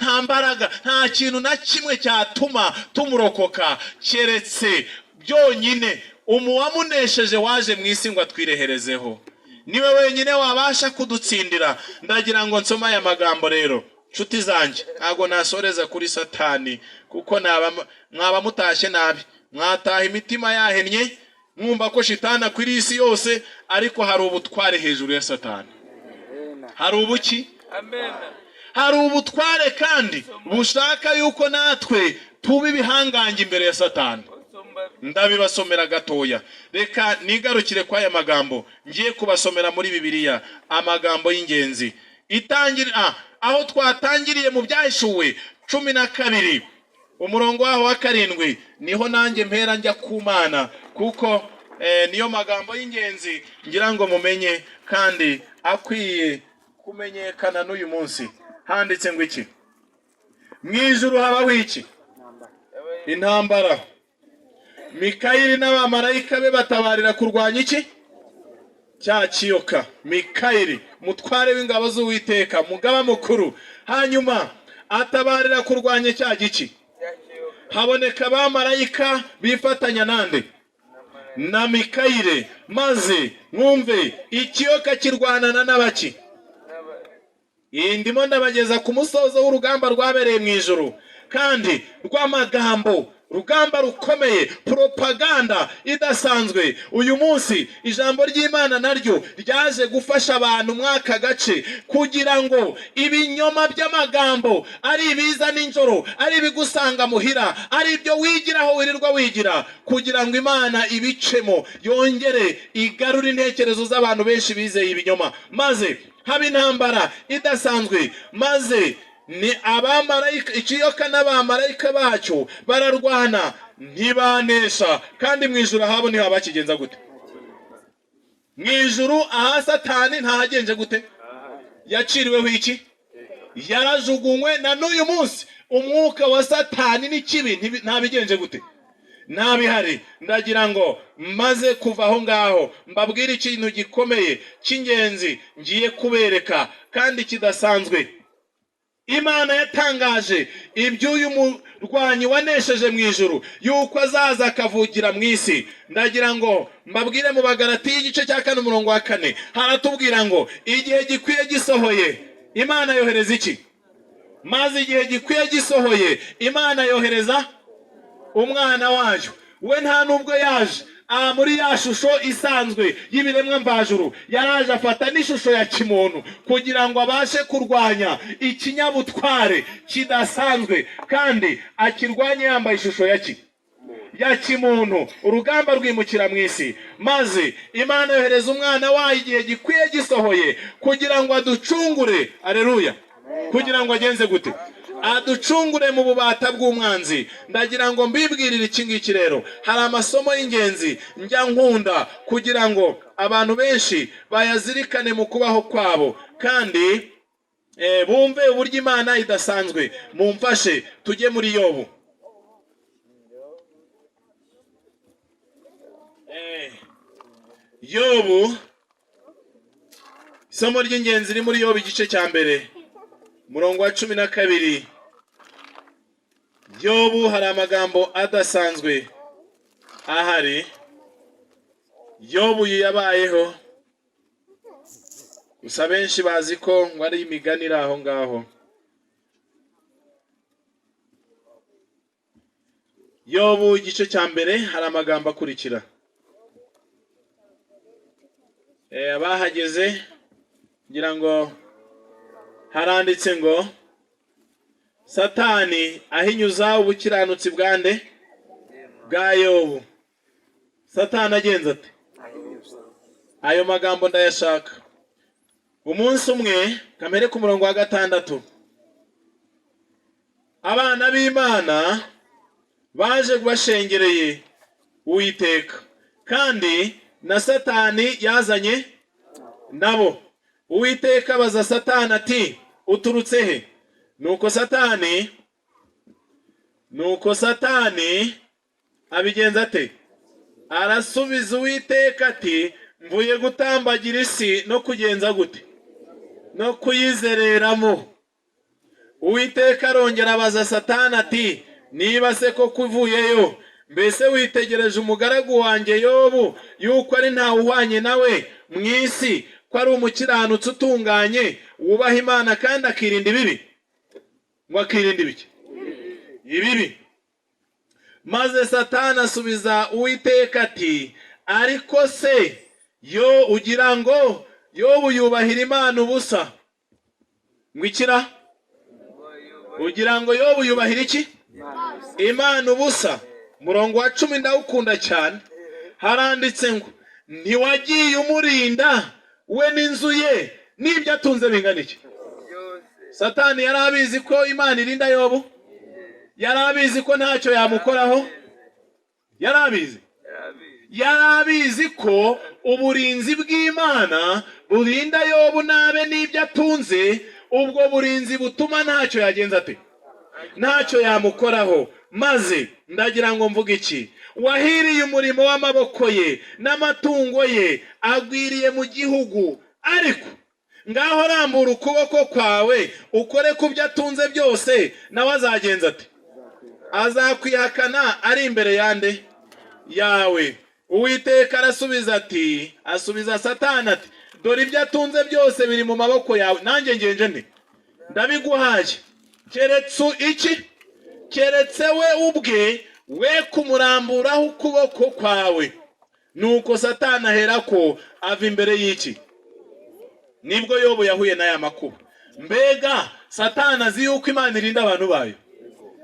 nta mbaraga, nta kintu na kimwe cyatuma tumurokoka, keretse byonyine umuwamunesheje waje mu isi ngo atwireherezeho. Niwe wenyine wabasha kudutsindira. Ndagira ngo nsome aya magambo rero, nshuti zanjye. Ntabwo nasoreza kuri Satani, kuko mwaba mutashye nabi, mwataha imitima yahennye, mwumva ko shitani akwiriye isi yose. Ariko hari ubutware hejuru ya Satani. Hari ubuki? Amen. Hari ubutware, kandi bushaka yuko natwe tuba ibihangange imbere ya Satani. Usumba. Ndabibasomera gatoya. Reka nigarukire kwa aya magambo ngiye kubasomera muri Bibiliya, amagambo y'ingenzi. Itangira aho twatangiriye mu Byahishuwe 12, umurongo waho wa 7, niho nanjye mpera njya ku Mana, kuko niyo magambo y'ingenzi ngira ngo mumenye kandi akwiye kumenyekana n'uyu munsi. Handitse ngo iki? Mu ijuru habaho iki? Intambara. Mikayeli n'abamarayika be batabarira kurwanya iki? Cya kiyoka. Mikayeli, mutware w'ingabo z'Uwiteka, mugaba mukuru, hanyuma atabarira kurwanya cya giki. Haboneka abamarayika bifatanya nande? Na Mikayire. Maze mwumve, ikiyoka kirwanana n'abaki? Iyi ndimo ndabageza ku musozo w'urugamba rwabereye mu ijuru, kandi rw'amagambo, rugamba rukomeye, propaganda idasanzwe. Uyu munsi ijambo ry'Imana naryo ryaje gufasha abantu mw'aka gace, kugira ngo ibinyoma by'amagambo, ari ibiza nijoro, ari ibigusanga muhira, ari ibyo wigiraho wirirwa wigira, kugira ngo Imana ibicemo, yongere igarure intekerezo z'abantu benshi bizeye ibinyoma, maze haba intambara idasanzwe. Maze ni abamarayika, ikiyoka n'abamarayika bacyo bararwana, ntibanesha. Kandi mu ijuru ahabo ntihabakigenza gute? Mu ijuru aha Satani ntahagenje gute? Yaciriweho iki? Yarajugunywe. Na n'uyu munsi umwuka wa Satani n'ikibi ntabigenje gute? Ntabihari. Ndagira ngo maze kuva aho ngaho mbabwire ikintu gikomeye cy'ingenzi ngiye kubereka kandi kidasanzwe. Imana yatangaje iby'uyu murwanyi wanesheje mu ijuru, yuko azaza akavugira mu isi. Ndagira ngo mbabwire, mu Bagalatiya igice cya 4 umurongo wa 4, haratubwira ngo igihe gikwiye gisohoye, Imana yohereza iki? Maze igihe gikwiye gisohoye, Imana yohereza umwana wayo. We nta nubwo yaje aha muri ya shusho isanzwe y'ibiremwa mvajuru, yaraje afata n'ishusho ya kimuntu kugira ngo abashe kurwanya ikinyabutware kidasanzwe, kandi akirwanye yambaye ishusho ya ki? Ya kimuntu. Urugamba rwimukira mu isi, maze Imana yohereza umwana wayo igihe gikwiye gisohoye kugira ngo aducungure. Aleluya! Kugira ngo agenze gute? Aducungure mu bubata bw'umwanzi. Ndagira ngo mbibwirire iki ngiki rero. Hari amasomo y'ingenzi njya nkunda kugira ngo abantu benshi bayazirikane mu kubaho kwabo, kandi bumve uburyo Imana idasanzwe. Mumfashe tujye muri Yobu. Yobu, isomo ry'ingenzi riri muri Yobu igice cya 1 umurongo wa 12. Yobu hari amagambo adasanzwe ahari. Yobu yabayeho, gusa benshi bazi ko ngo ari imigani iri aho ngaho. Yobu igice cya 1 hari amagambo akurikira. Abahageze ngira ngo haranditse ngo Satani ahinyuza ubukiranutsi bwande? Bwa Yobu. Satani agenza ate? Ayo magambo ndayashaka. Umunsi umwe, kamere ku murongo wa 6, abana b'Imana baje bashengereye Uwiteka, kandi na Satani yazanye nabo. Uwiteka abaza Satani ati uturutse he? Nuko Satani abigenza ate? Arasubiza Uwiteka ati: "Mvuye gutambagira isi no kugenza gute? No kuyizereramo." Uwiteka arongera abaza Satani ati: "Niba se koko uvuyeyo, mbese witegereje umugaragu wanjye Yobu, yuko ari ntawe uhwanye nawe mu isi, ko ari umukiranutsi utunganye, wubaha Imana kandi akirinda ibibi?" Ngo akirinda ibiki? Ibibi. Maze Satani asubiza Uwiteka ati: "Ariko se yo ugira ngo Yobu yubahira Imana ubusa?" Ngo ikira? Ugira ngo Yobu yubahira iki? Imana ubusa. Umurongo wa 10 ndawukunda cyane. Haranditse ngo: "Ntiwagiye umurinda we n'inzu ye n'ibyo atunze bingana iki?" Byose. Satani yari abizi ko Imana irinda Yobu? Yari abizi ko ntacyo yamukoraho? Yari abizi? Yarabizi. Yari abizi ko uburinzi bw'Imana burinda Yobu n'abe n'ibyo atunze. Ubwo burinzi butuma ntacyo yagenza ate? Ntacyo yamukoraho. Maze ndagira ngo mvuge iki? Wahiriye umurimo w'amaboko ye, n'amatungo ye agwiriye mu gihugu. Ariko ngaho rambura ukuboko kwawe ukore ku byo atunze byose, nawe azagenza ate? Azakwihakana ari imbere yande? Yawe. Uwiteka arasubiza ati, asubiza Satani ati: "Dore ibyo atunze byose biri mu maboko yawe, nanjye ngenje nte? Ndabiguhaye, keretse iki? Keretse we ubwe we kumuramburaho ukuboko kwawe." Nuko Satani aherako ava imbere y'iki? Nibwo Yobu yahuye n'aya makuba. Mbega Satani azi yuko Imana irinda abantu bayo?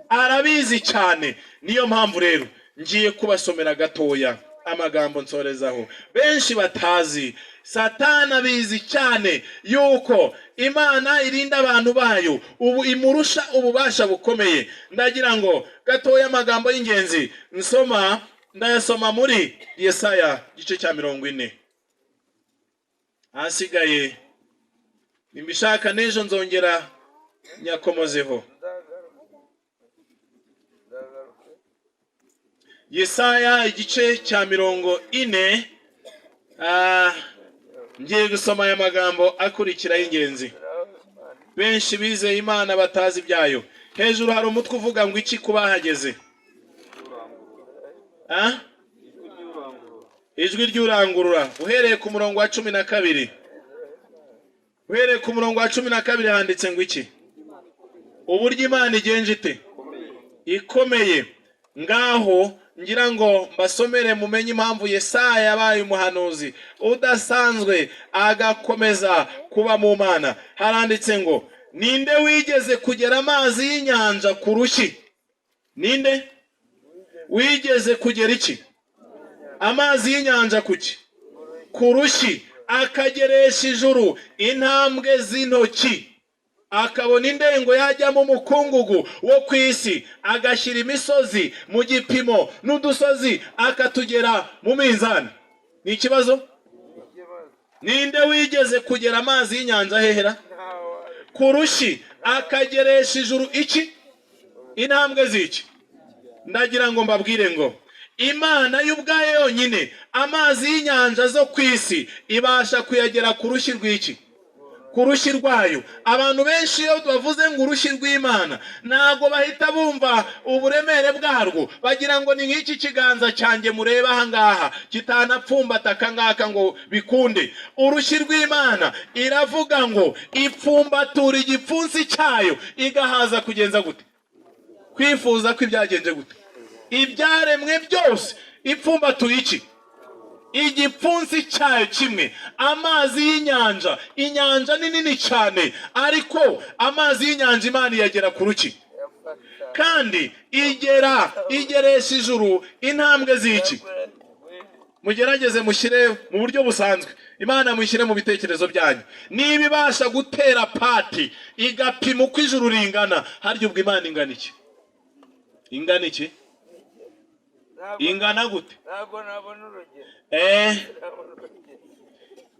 Arabizi cyane. Niyo mpamvu rero ngiye kubasomera gatoya amagambo nsorezaho benshi batazi. Satani abizi cyane yuko Imana irinda abantu bayo, ubu imurusha ububasha bukomeye. Ndagira ngo gatoya amagambo y'ingenzi nsoma, ndayasoma muri Yesaya igice cya 40. Ahasigaye nimbishaka n'ejo nzongera nyakomozeho. Nzagaruka, nzagaruka. Yesaya igice cya 40, ngiye gusoma aya magambo akurikira y'ingenzi benshi bizeye Imana batazi ibyayo. Hejuru hari umutwe uvuga ngo iki ku bahageze? Ah? Ijwi ry'urangurura. Uhereye ku murongo wa 12, uhereye ku murongo wa 12, handitse ngo iki? Uburyo Imana igenje ite? Ikomeye. Ngaho ngira ngo mbasomere mumenye impamvu Yesaya yabaye umuhanuzi udasanzwe, agakomeza kuba mu Mana. Haranditse ngo: "Ninde wigeze kugera amazi y'inyanja ku rushyi?" Ninde wigeze kugera iki? Amazi y'inyanja kuki? Ku rushyi. Akageresha ijuru intambwe z'intoki, akabona indengo yajyamo umukungugu wo ku isi, agashyira imisozi mu gipimo n'udusozi akatugera mu minzani. Ni ikibazo? Ikibazo. Ninde wigeze kugera amazi y'inyanja hehera? Ntawe. Ku rushyi. Akageresha ijuru iki? Intambwe z'iki? Ndagira ngo mbabwire ngo Imana y'ubwayo yonyine, amazi y'inyanja zo ku isi ibasha kuyagera ku rushyi rw'iki? Ku rushyi rwayo. Abantu benshi iyo bavuze ngo urushyi rw'Imana, ntabwo bahita bumva uburemere bwarwo. Bagira ngo ni nk'iki kiganza cyanjye mureba aha ngaha, kitanapfumbata aka ngaka ngo bikunde. Urushyi rw'Imana, iravuga ngo ipfumbatura igipfunsi cyayo, igahaza kugenza gute? Kwifuza ko ibyagenze gute? Ibyaremwe byose. Ipfumbatuye iki? Igipfunsi cyayo kimwe. Amazi y'inyanja, inyanja ni nini cyane, ariko amazi y'inyanja Imana iyagera ku ruki. Yafata. Kandi igera, igeresha ijuru intambwe z'iki? Mugerageze mushyire mu buryo busanzwe, Imana mushyire mu bitekerezo byanyu. Niba ibasha gutera pati igapima uko ijuru ringana, harya ubwo Imana ingana iki? Ingana iki? Ntabwo Ingana gute? Ntabwo nabona urugero. Nabona urugero.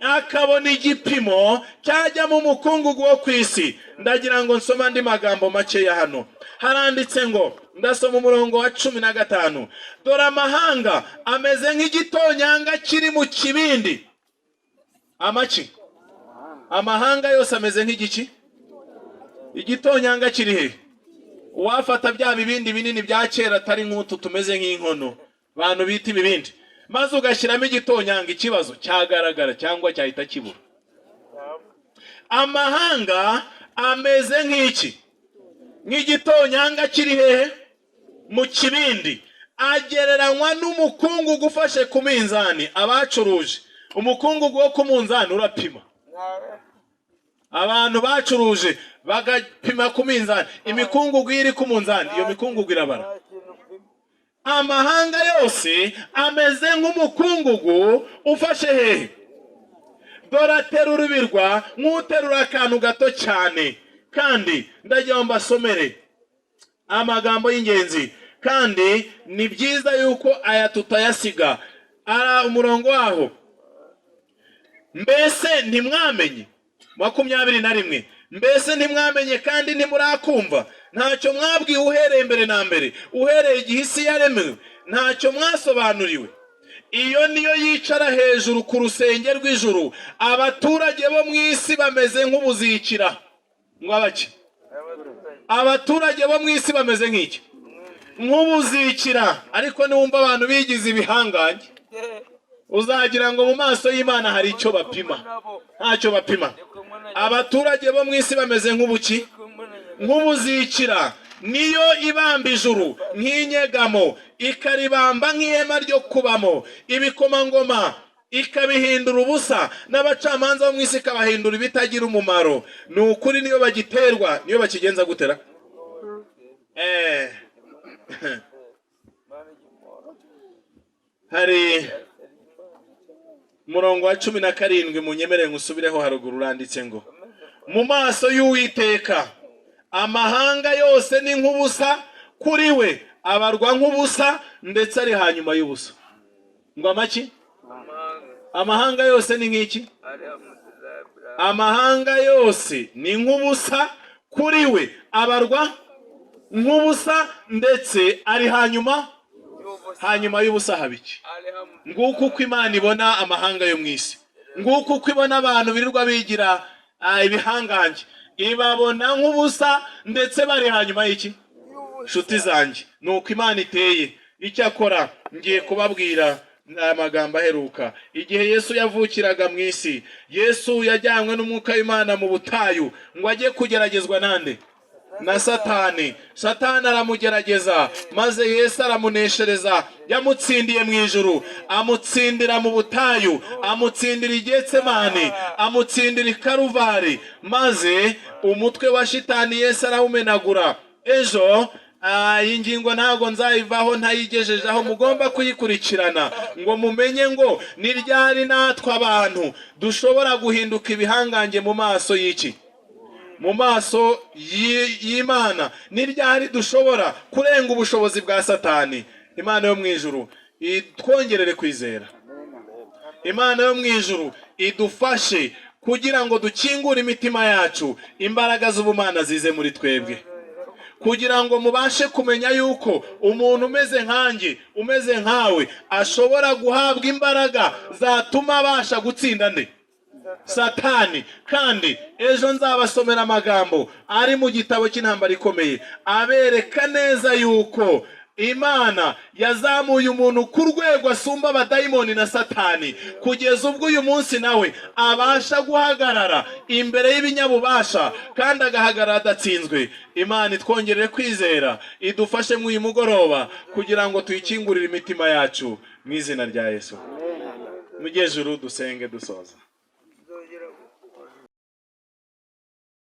Akabona igipimo cyajyamo umukungugu wo ku isi. Ndagira ngo nsome andi magambo makeya. Hano haranditse ngo, ndasoma umurongo wa 15: "Dore amahanga ameze nk'igitonyanga kiri mu kibindi." Amaki? Amahanga yose ameze nk'igiki? Igitonyanga kiri he? Uwafata bya bibindi binini bya kera, atari nk'utu tumeze nk'inkono bantu bita ibibindi, maze ugashyiramo igitonyanga, ikibazo cyagaragara cyangwa cyahita kibura? Amahanga ameze nk'iki? Nk'igitonyanga kiri hehe? Mu kibindi. Agereranywa n'umukungugu ufashe ku minzani. Abacuruje, umukungugu wo ku munzani urapima? Abantu bacuruje bagapima ku minzani, imikungugu iyo iri ku munzani, iyo mikungugu irabara? Nta kintu upima. Amahanga yose ameze nk'umukungugu ufashe hehe? Dore aterura ibirwa nk'uterura akantu gato cyane. Kandi ndagira ngo mbasomere amagambo y'ingenzi, kandi ni byiza yuko aya tutayasiga. Ara umurongo waho: "Mbese ntimwamenye?" 21: "Mbese ntimwamenye kandi ntimurakumva? Ntacyo mwabwiwe uhereye mbere na mbere, uhereye igihe isi yaremewe, ntacyo mwasobanuriwe? Iyo niyo yicara hejuru ku rusenge rw'ijuru. Abaturage bo mu isi bameze nk'ubuzikira." Ngo abaki? Abaturage. Abaturage bo mu isi bameze nk'iki? Nk'ubuzikira. Ariko niwumva abantu bigize ibihangange, uzagira ngo mu maso y'Imana hari icyo bapima. Ntacyo bapima. Abaturage bo mu isi bameze nk'ubuki? Nk'ubuzikira. Niyo ibamba ijuru nk'inyegamo, ikaribamba nk'ihema ryo kubamo. Ibikomangoma ikabihindura ubusa, n'abacamanza bo mu isi ikabahindura ibitagira umumaro. Ni ukuri, niyo bagiterwa, niyo bakigenza gutera. Hari umurongo wa 17, munyemerere ngusubireho haruguru, uranditse ngo: "Mu maso y'Uwiteka amahanga yose ni nk'ubusa, kuri we abarwa nk'ubusa, ndetse ari hanyuma y'ubusa." Ngo amaki? Amahanga yose ni nk'iki? Amahanga yose ni nk'ubusa, kuri we abarwa nk'ubusa, ndetse ari hanyuma y'ubusa. Haba iki? Nguko uko Imana ibona amahanga yo mu isi. Nguko uko ibona abantu birirwa bigira ibihangange. Ibabona nk'ubusa, ndetse bari hanyuma y'iki? Nshuti zanjye, ni uko Imana iteye. Icyakora ngiye kubabwira aya magambo aheruka. Igihe Yesu yavukiraga mu isi, Yesu yajyanywe n'Umwuka w'Imana mu butayu ngo ajye kugeragezwa nande? Na Satani. Satani aramugerageza, maze Yesu aramuneshereza. Yamutsindiye mu ijuru, amutsindira mu butayu, amutsindira i Getsemani, amutsindira i Karuvari, maze umutwe wa Shitani Yesu arawumenagura. Ejo iyi ngingo ntabwo nzayivaho ntayigejeje aho mugomba kuyikurikirana, ngo mumenye ngo ni ryari natwe abantu dushobora guhinduka ibihangange mu maso y'iki? Mu maso y'Imana. Ni ryari dushobora kurenga ubushobozi bwa Satani? Imana yo mu ijuru itwongerere kwizera. Imana yo mu ijuru idufashe kugira ngo dukingure imitima yacu, imbaraga z'ubumana zize muri twebwe, kugira ngo mubashe kumenya yuko umuntu umeze nkanjye, umeze nkawe, ashobora guhabwa imbaraga zatuma abasha gutsinda nde? Satani. Kandi ejo nzabasomera amagambo ari mu gitabo cy'Intambara Ikomeye, abereka neza yuko Imana yazamuye umuntu ku rwego asumba abadayimoni na Satani, kugeza ubwo uyu munsi nawe abasha guhagarara imbere y'ibinyabubasha kandi agahagarara adatsinzwe. Imana itwongerere kwizera, idufashe mu uyu mugoroba kugira ngo tuyikingurire imitima yacu, mu izina rya Yesu. Mujye juru, dusenge dusoza.